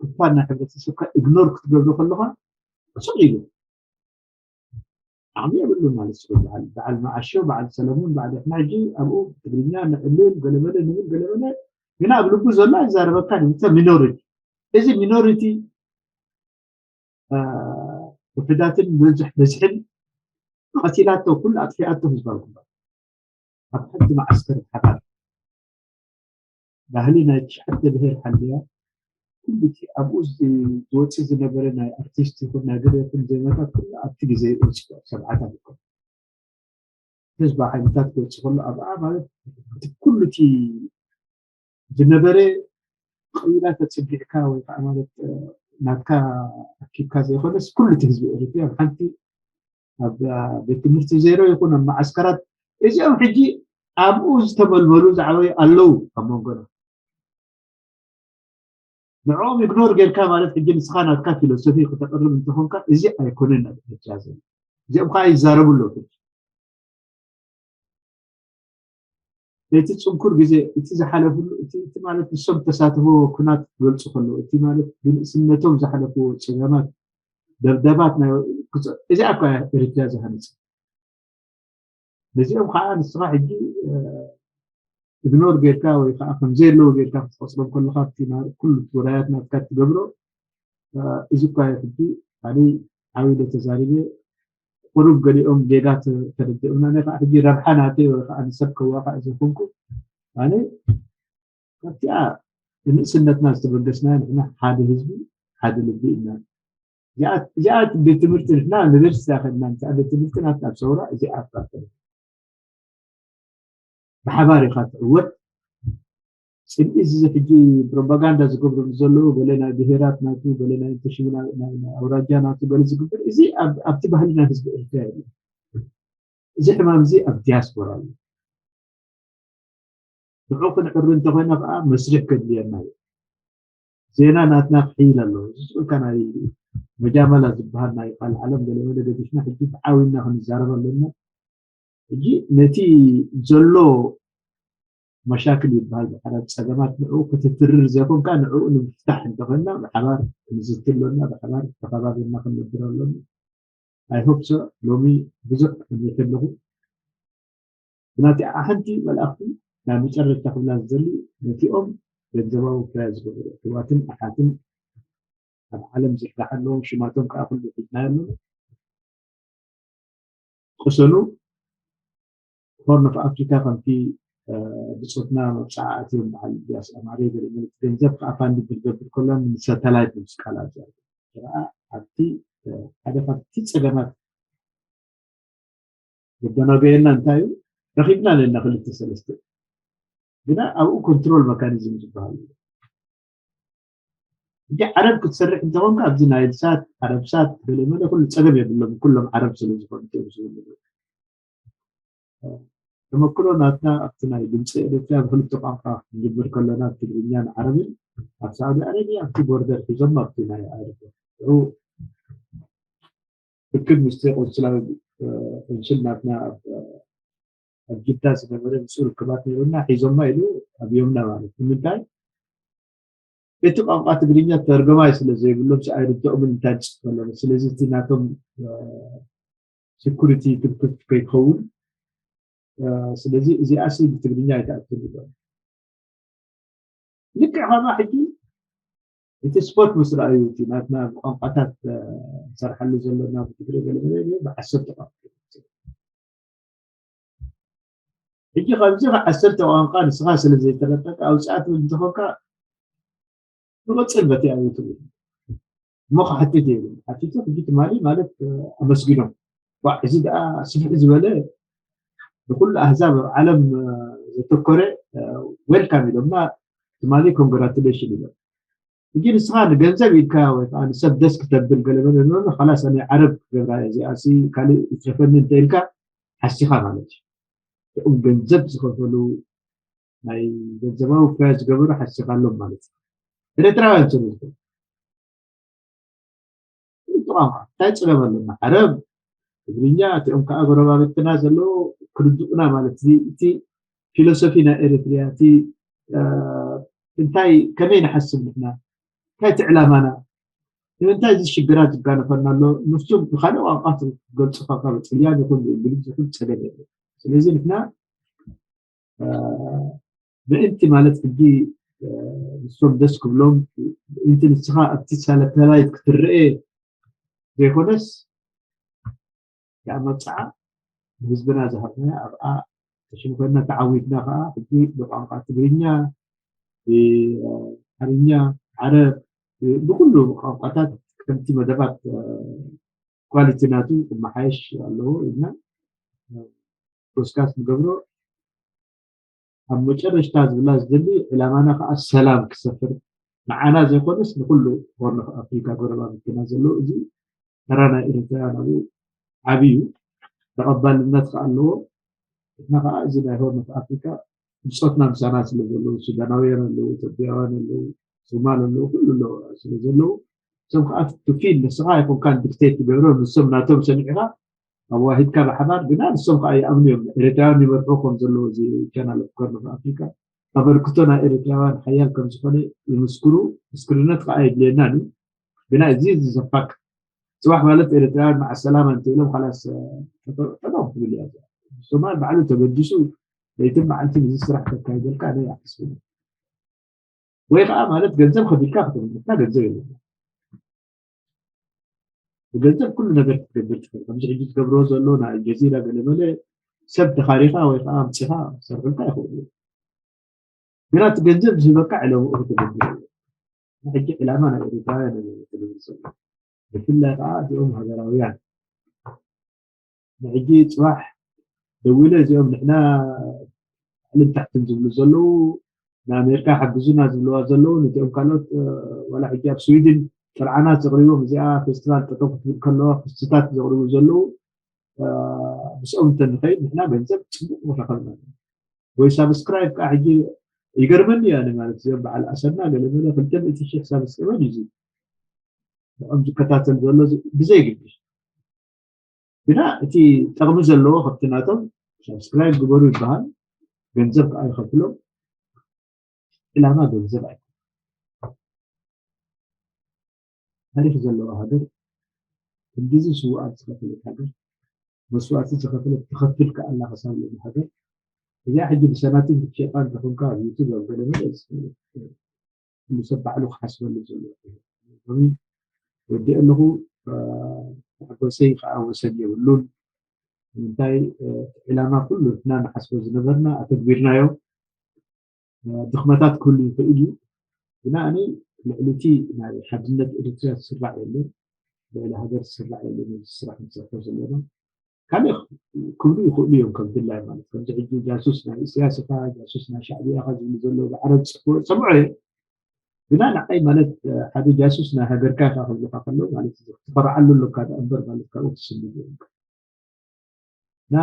ክፋል ናይ ሕብረተሰብካ ኢግኖር ክትገብሮ ከለካ ስቕ ኢሉ ዓቕሚ የብሉን ማለት እዩ። በዓል በዓል መዓሾ በዓል ሰለሙን በዓል ንሕና ሕጂ ኣብኡ ትግርኛ ንዕልል ገለመለ ንብል ገለመለ ግና ኣብ ልቡ ዘሎ ኣይዛረበካን እዩ። ሚኖሪቲ እዚ ሚኖሪቲ ውሕዳትን በዝሕን ቀቲላቶ ኩሉ ኣጥፊኣቶ ህዝባዊ ግንባር ኣብ ሓንቲ መዓስከር ሓባር ባህሊ ናይ ትሽዓተ ብሄር ሓልያ ኩሉ እቲ ኣብኡ ዝወፅእ ዝነበረ ናይ ኣርቲስት ይኹን ናይ ገለ ይኹን ዜማታት ኩሉ ኣብቲ ግዜ ወፂኡ ኣብ ሰብዓታት ይኮን ህዝቢ ሓይልታት ክወፅእ ከሎ ኣብኣ ማለት እቲ ኩሉ እቲ ዝነበረ ቀይላ ተፅጊዕካ ወይ ከዓ ማለት ናትካ ኣኪብካ ዘይኮነስ ኩሉ እቲ ህዝቢ ኤሪትርያ ኣብ ሓንቲ ኣብ ቤት ትምህርቲ ዜሮ ይኹን ኣብ መዓስከራት እዚኦም ሕጂ ኣብኡ ዝተመልመሉ ዝዓበዩ ኣለዉ ኣብ መንጎና ንዕኦም ኢግኖር ጌርካ ማለት ሕጂ ንስኻ ናትካ ፊሎሶፊ ክተቅርብ እንተኾንካ እዚ ኣይኮነን ኣብ ኤርትራ ዘሎ እዚኦም ከዓ ይዛረቡ ኣለዉ እቲ ፅንኩር ግዜ እቲ ዝሓለፍሉ እቲ ማለት ንሶም ተሳትፎ ኩናት ክገልፁ ከለዉ እቲ ማለት ብንእስነቶም ዝሓለፍዎ ፀገማት ደብደባት ናይ እዚኣ እኳ ኤርትርያ ዝሃነፀ ነዚኦም ከዓ ንስኻ ሕጂ ኢግኖር ጌርካ ወይ ከዓ ከምዘየለዉ ጌርካ ክትቆፅሮም ከለካ ኩሉ ውራያት ናትካ ትገብሮ እዚ እኳ ሕጂ ኣነ ዓብይ ዶ ተዛሪበ ቁሩብ ገሊኦም ጌጋ ተረዲኦምና ናይ ከዓ ሕጂ ረብሓ ናተይ ወይ ከዓ ንሰብ ከዋቃዕ ዘይኮንኩ ኣነ ካብቲኣ ንእስነትና ዝተበገስና ንሕና ሓደ ህዝቢ ሓደ ልቢ ኢና እዚኣ ቤት ትምህርቲ ንሕና ዩኒቨርሲቲ ከድና ንስኣ ቤት ትምህርቲ ናትና ኣብ ሰውራ እዚኣ ትካተል ብሓባር ኢኻ ትዕወት ፅልኢ እዚ ሕጂ ፕሮፓጋንዳ ዝገብሩ ዘለዉ ገለ ናይ ብሄራት ናቱ ገለ ናይ ተሽሙ ናይ ኣውራጃ ናቱ ገለ ዝግበር እዚ ኣብቲ ባህሊ ናይ ህዝቢ ኤርትራ የለ እዚ ሕማም እዚ ኣብ ዲያስፖራ እዩ ንዑ ክንዕሪ እንተኮይና ከዓ መስርሕ ከድልየና እዩ ዜና ናትና ክሕይል ኣለዎ ዝስልካ ናይ መጃመላ ዝበሃል ናይ ቃል ዓለም ገለመለ ገዲፍና ሕጂ ተዓዊና ክንዛረብ ኣለና ሕጂ ነቲ ዘሎ መሻክል ይበሃል ብሓዳር ጸገማት ንዕኡ ክትትርር ዘይኮንካ ንዕኡ ንምፍታሕ እንተኾንና ብሓባር ክንዝቲ ኣሎና፣ ብሓባር ተኸባቢርና ክንነብር ኣሎና። I hope so። ሎሚ ብዙሕ እምነት ኣለኹ። ብናቲ ሓንቲ መልእኽቲ ናይ መጨረሽታ ክብላ ዝደሊ ነቲኦም ገንዘባዊ ክራይ ዝገበሩ ኣሕዋትን ኣሓትን ኣብ ዓለም ዝርዳሕ ኣለዎም ሽማቶም ከዓ ኩሉ ሒዝና ኣለዉ። ቅሰኑ። ሆርን ኦፍ ኣፍሪካ ከምቲ ብፆትና መብፃዓ ኣትዮም በዓል ኢልያስ ኣማረ ገለ ገለ ገንዘብ ከዓ ፋንድ ዝገብር ከሎ ንሳተላይት ምስ ቃላት ኣብቲ ሓደ ካብቲ ፀገማት ዘደናገየና እንታይ እዩ? ረኺብና ኣለና ክልተ ሰለስተ ግና ኣብኡ ኮንትሮል መካኒዝም ዝበሃል እንጂ ዓረብ ክትሰርሕ እንተኾንካ ኣብዚ ናይል ሳት ዓረብ ሳት ገለመለ ኩሉ ፀገም የብሎም ኩሎም ዓረብ ስለ ዝኾኑ እዮም ዝብሉ። ተመክሮ ናትና ኣብቲ ናይ ድምፂ ኤርትራ ብክልተ ቋንቋ ክንጅምር ከለና ትግርኛን ዓረብን ኣብ ሳዑዲ ኣረብያ ኣብቲ ቦርደር ሒዞም ኣብቲ ናይ ኣረብ ርክብ ምስቲ ቆንስላዊ ቆንስል ናትና ኣብ ጅዳ ዝነበረ ምስኡ ርክባት ነይሩና ሒዞማ ኢሉ ኣብዮምና ማለት ንምንታይ እቲ ቋንቋ ትግርኛ ተርገማይ ስለ ዘይብሎም ኣይርድኦምን እንታይ ንፅሕፈሎም ስለዚ እቲ ናቶም ሴኩሪቲ ክፍክፍ ከይትኸውን ስለዚ እዚኣ ሲ ብትግርኛ ኣይትኣክል ይብሎም ልክዕ ከማ ሕጂ እቲ ስፖርት ምስ ረኣዩ እቲ ናትና ብቋንቋታት ንሰርሓሉ ዘለና ብትግሪ ገለመለ ብዓሰርተ ቋንቋ ሕጂ ካብዚ ዓሰርተ ቋንቋ ንስኻ ስለ ዘይተረቀቀ ኣውፅኣ ትብል እንተኾንካ ንቐፅል በቲ ኣብዩ ትብል እሞ ክሓትት የብሉ ሓቲቱ ሕጂ ትማሊ ማለት ኣመስጊኖም ዋ እዚ ደኣ ስፍሕ ዝበለ ንኩሉ ኣህዛብ ኣብ ዓለም ዘተኮረ ዌልካም ኢሎምና ትማሊ ኮንግራቱሌሽን ኢሎም ሕጂ ንስኻ ንገንዘብ ኢልካ ወይ ከዓ ንሰብ ደስ ክተብል ገለመለ ንበሎ ካላስ ኣነ ዓረብ ክገብራ እዚኣ ሲ ካልእ ይትረፈኒ እንተ ኢልካ ሓሲኻ ማለት እዩ እም ገንዘብ ዝኸፈሉ ናይ ገንዘባዊ ክያ ዝገበሩ ሓሲኻሎም ማለት እዩ ኤርትራውያን ስለ ዝኾኑ ቋንቋ እንታይ ፀገም ኣለና ዓረብ ትግርኛ እቲኦም ከዓ ጎረባብትና ዘለዎ ክርድኡና ማለት እቲ ፊሎሶፊ ናይ ኤርትርያ እቲ እንታይ ከመይ ንሓስብ ንሕና እንታይ እቲ ዕላማና ንምንታይ እዚ ሽግራት ዝጋነፈና ኣሎ ንሱም ብካልእ ቋንቋ ትገልፅካ ካብ ጥልያን ይኹን ብእንግሊዝ ይኹን ፀገም የለ ስለዚ ንሕና ምእንቲ ማለት ሕጂ ንሶም ደስ ክብሎም ምእንቲ ንስኻ ኣብቲ ሳተላይት ክትረአ ዘይኮነስ ያመብፅዓ ንህዝብና ዝሃብናያ ኣብኣ ተሽንፈና ተዓዊትና ከዓ ሕጂ ብቋንቋ ትግርኛ ብሓርኛ ዓረብ ብኩሉ ቋንቋታት ከምቲ መደባት ኳሊቲ ናቱ ክመሓየሽ ኣለዎ ኢልና ፖድካስት ንገብሮ ኣብ መጨረሽታ ዝብላ ዝደሊ ዕላማና ከዓ ሰላም ክሰፍር ንዓና ዘይኮነስ ንኩሉ ሆርን ኦፍ ኣፍሪካ ጎረባብትና ዘለዎ እዚ ተራ ናይ ኤርትራውያን ኣብኡ ዓብዩ ተቐባልነት ከዓ ኣለዎ ንሕና ከዓ እዚ ናይ ሆርን ኦፍ ኣፍሪካ ብፆትና ምሳና ስለ ዘለዉ ሱዳናውያን ኣለዉ ኢትዮጵያውያን ኣለዉ ሶማል ኣለዉ ኩሉ ኣለዉ ስለ ዘለዉ እሶም ከዓ ቱ ፊል ንስኻ ይኹንካ ዲክቴት ትገብሮ ንሶም ናቶም ሰሚዕኻ ኣዋሂድካ ብሓባር ግና ንሶም ከዓ ይኣምኑ እዮም ኤርትራውያን ይመርሑ ከም ዘለዉ እዚ ቻናል ኦፍ ኮርን ኦፍ ኣፍሪካ ኣበርክቶ ናይ ኤርትራውያን ሓያል ከም ዝኾነ ይምስክሩ ምስክርነት ከዓ የድልየናን እዩ ግና እዚ ዝዘፋክ ፅባሕ ማለት ኤርትራውያን መዓ ሰላማ እንተኢሎም ካላስ ጠጠው ክብል እያ ሶማል ባዕሉ ተበዲሱ ለይትን መዓልትን እዚ ስራሕ ከካይደልካ ኣነ ኣይሓስብን ወይ ከዓ ማለት ገንዘብ ከፊልካ ክትብል ንሕና ገንዘብ የለና ብገንዘብ ኩሉ ነገር ክትገብር ትኽእል ከምዚ ሕጂ ትገብርዎ ዘሎ ናይ ጀዚራ ገለመለ ሰብ ተኻሪኻ ወይ ከዓ ኣምፂኻ ክሰርሑልካ ይኽእሉ ግና እቲ ገንዘብ ዝህበካ ዕለምኡ ክትገብር ሕጂ ዕላማ ናይ ኤርትራውያን ትብል ዘሎ ብፍላይ ከዓ እዚኦም ሃገራውያን ንሕጂ ፅባሕ ደዊለ እዚኦም ንሕና ላዕልን ታሕትን ዝብሉ ዘለዉ ንኣሜሪካ ሓግዙና ዝብልዋ ዘለዉ ነዚኦም ካልኦት ዋላ ሕጂ ኣብ ስዊድን ጥርዓናት ዘቕሪቦም እዚኣ ፌስቲቫል ጠጠው ክትብል ከለዋ ክስታት ዘቕርቡ ዘለዉ ምስኦም እንተንኸይድ ንሕና ገንዘብ ፅቡቅ ምረኸብና ወይ ሳብስክራይብ ከዓ ሕጂ ይገርመኒ እያ ማለት እዚኦም በዓል ኣሰና ገለመለ ክልተ ሚእቲ ሺሕ ሳብስክራይበር እዩ ንኦም ዝከታተል ዘሎ ብዘይግድሽ ግና እቲ ጠቕሚ ዘለዎ ከብቲ ናቶም ሳብስክራይብ ግበሩ ይበሃል ገንዘብ ከዓ ይኸፍሎም ዕላማ ገንዘብ ኣይኮነን። ታሪኽ ዘለዋ ሃገር፣ ክንዲዚ ስውኣት ዝኸፈለት ሃገር፣ መስዋእቲ ዝኸፈለት፣ ትኸፍል ከኣላ ክሳብ ሎሚ ሃገር። እዚኣ ሕጂ ብሰናቲም ክትሸጣ እንተኾንካ ኣብ ዩቱብ ኣብ ገለ መለ ዝፍለጥ፣ ኩሉ ሰብ ባዕሉ ክሓስበሉ ዘሎ። ሎሚ ወዲ ኣለኹ፣ መሐጎሰይ ከዓ ወሰን የብሉን። ንምንታይ? ዕላማ ኩሉ ንሕና ንሓስቦ ዝነበርና ኣተግቢርናዮ። ድኽመታት ክህሉ ይኽእል እዩ። ግና ኣነ ልዕሊ እቲ ናይ ሓድነት ኤርትራ ዝስራዕ የለን፣ ልዕሊ ሃገር ዝስራዕ የለን። እዚ ስራሕ ንሰርሖ ዘለና ካልእ ክብሉ ይኽእሉ እዮም ከም ድላይ። ማለት ከምዚ ሕጂ ጃሱስ ናይ ኢሳያስ ኢኻ፣ ጃሱስ ናይ ሻዕብያ ኢኻ ዝብሉ ዘለዉ ብዓረብ ዝጽሕፍዎ እየ፣ እሰምዖ እየ። ግና ንዓይ ማለት ሓደ ጃሱስ ናይ ሃገርካ ኢኻ ክብሉኻ ከለዉ ማለት ትፈርዓሉ ኣለካ ደኣ እምበር ማለት ካብኡ ትስልዩ እዮም። እና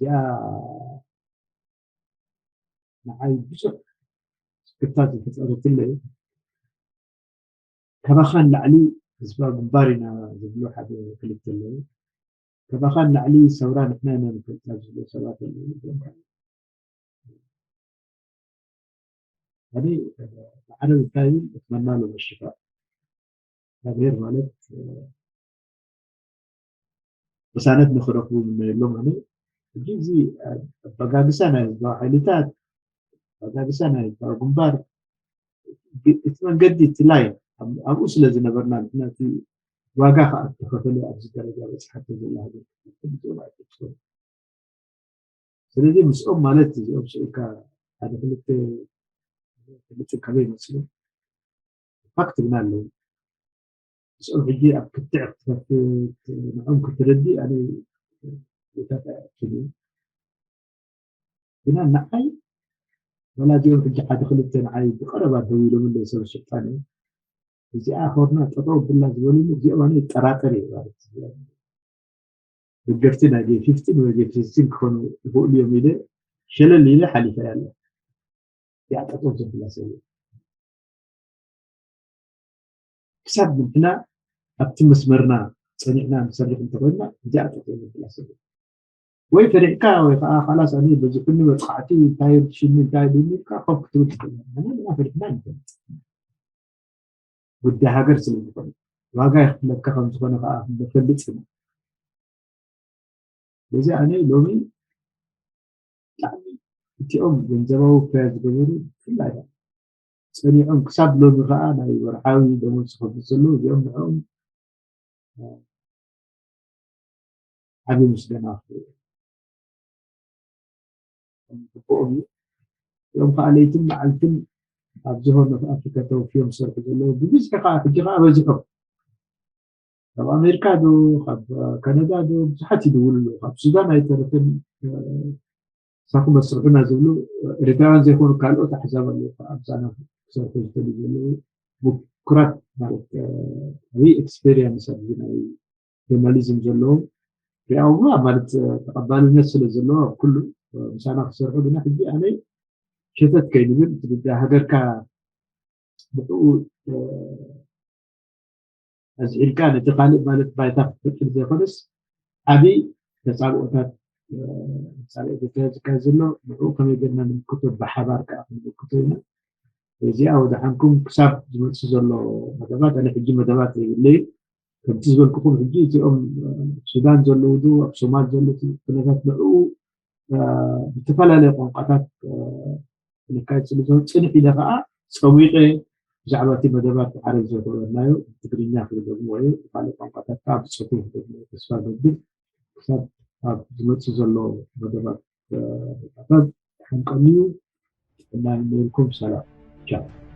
እዚኣ ንዓይ ብዙሕ ስክፍታ ዝፈጠረትለይ፣ ካባኻ ንላዕሊ ህዝባዊ ግንባር ኢና ዝብሉ ሓደ ክልተ ኣለዉ። ካባኻ ንላዕሊ ሰውራ ንሕና ኢና ንፈልጣ ዝብሉ ሰባት ኣለዉ። እዚኦም ከዓ ኣነ ብዓረብ እንታይ ይብል? እትመና له الشفاء። እግዚኣብሔር ማለት ቅሳነት ንክረኽቡ ምነየሎም። ኣነ ሕጂ እዚ ኣበጋግሳ ናይ ህዝባዊ ሓይልታት፣ ኣበጋግሳ ናይ ህዝባዊ ግንባር፣ ግ- እቲ መንገዲ፣ እቲ ላይን ኣብ- ኣብኡ ስለ ዝነበርና፣ ንሕና እቲ ዋጋ ከዓ ዝተኸፈለ ኣብዚ ደረጃ በፅሓቶ ዘላ ሃገር ክትፈልጥ ይኽእል ኣይትፈልጥ። ስለዚ ምስኦም ማለት እዚኦም ስኢልካ ሓደ ክልተ ክልተ ካበይ ይመፅኡ? ፋክት ግን ኣለዉ። ምስኦም ሕጂ ኣብ ክትዕ ክትከፍት፣ ንዕኦም ክትረዲ ኣነ ቦታታ ኣይኣክል እዩ። ግና ንዓይ ዋላ እዚኦም ሕጂ ሓደ ክልተ ንዓይ ብቐረባ ደው ኢሎምለይ ሰብ ስልጣን እዮም። እዚኣ ሆርና ጠጠው ብላ ዝበሉሉ እዚኦም ኣነ ይጠራጠር እየ ማለት እዩ። ደገፍቲ ናይ ጌም ፊፍቲን ወይ ጌም ሲክስቲን ክኾኑ ይኽእሉ እዮም ኢለ ሸለል ኢለ ሓሊፈ ያለ። እዚኣ ጠጠው ዘብላ ሰብ እየ። ክሳብ ንሕና ኣብቲ መስመርና ፀኒዕና ንሰርሕ እንተኾይንና እዚኣ ጠጠው ዘብላ ሰብ እየ። ወይ ፈሪሕካ ወይ ከዓ ካላስ ኣነ በዚሑኒ መጥቃዕቲ እንታይ ሽኒ እንታይ ድኒ ኢልካ ኮፍ ክትብል ትኽእል። ኣነ ግና ፈሪሕና ንፈልጥ። ጉዳይ ሃገር ስለ ዝኾነ ዋጋ የኽፍለካ ከም ዝኾነ ከዓ ንፈልጥ ኢና። በዚ ኣነ ሎሚ ብጣዕሚ እቲኦም ገንዘባዊ ክፍያ ዝገበሩ ብፍላይ ጸኒዖም ክሳብ ሎሚ ከዓ ናይ ወርሓዊ ደሞዝ ዝኸፍሉ ዘለዉ እዚኦም ንዕኦም ዓቢ ምስጋና ግብኦም እዩ። እዚኦም ከዓ ለይትን መዓልትን ኣብዚ ሆርን ኦፍ ኣፍሪካ ተወፍዮም ዝሰርሑ ዘለዉ ብብዝሒ ከዓ ሕጂ ከዓ በዚሖም። ካብ ኣሜሪካ ዶ ካብ ካናዳ ዶ ብዙሓት ይድውሉ ኣለዉ። ካብ ሱዳን ኣይተረፈን። ሳኹም ኣስርሑና ዝብሉ ኤርትራውያን ዘይኮኑ ካልኦት ኣሕዛብ ኣለዉ ከዓ ምሳና ክሰርሑ ዝደልዩ ዘለዉ ምኩራት ማለት ዓብዪ ኤክስፔሪንስ ኣብዚ ናይ ጆርናሊዝም ዘለዎም ሪኣውዋ ማለት ተቐባልነት ስለ ዘለዎ ኣብ ኩሉ ምሳና ክሰርሑ ግና ሕጂ ኣነ ሸተት ከይንብል እቲ ጉዳይ ሃገርካ ብኡ ኣዝዒልካ ነቲ ካልእ ማለት ባይታ ክትፈጥር ዘይኮነስ ዓብዪ ተፃብኦታት ፃብኦ ተታሒዝካ ዘሎ ንዕኡ ከመይ ጌርና ንምክቶ ብሓባር ከዓ ክንምክቶ ኢና። እዚኣ ወደ ሓንኩም ክሳብ ዝመፅእ ዘሎ መደባት ኣነ ሕጂ መደባት የብለይ። ከምቲ ዝበልኩኹም ሕጂ እዚኦም ሱዳን ዘለዉ ዶ ኣብ ሶማል ዘለዉ ኩነታት ንዕኡ ብዝተፈላለየ ቋንቋታት ክነካይድ ስለ ዝኾነ ፅንሕ ኢለ ከዓ ፀዊቐ ብዛዕባ እቲ መደባት ዓረብ ዘተወናዮ ትግርኛ ክደግሞ እዩ። ካልእ ቋንቋታት ከዓ ብፅሑፍ ክደግሞ ተስፋ ገብር። ክሳብ ኣብ ዝመፅእ ዘሎ መደባት ሓንቀልዩ ጥዕና ይመልኩም። ሰላም ቻው።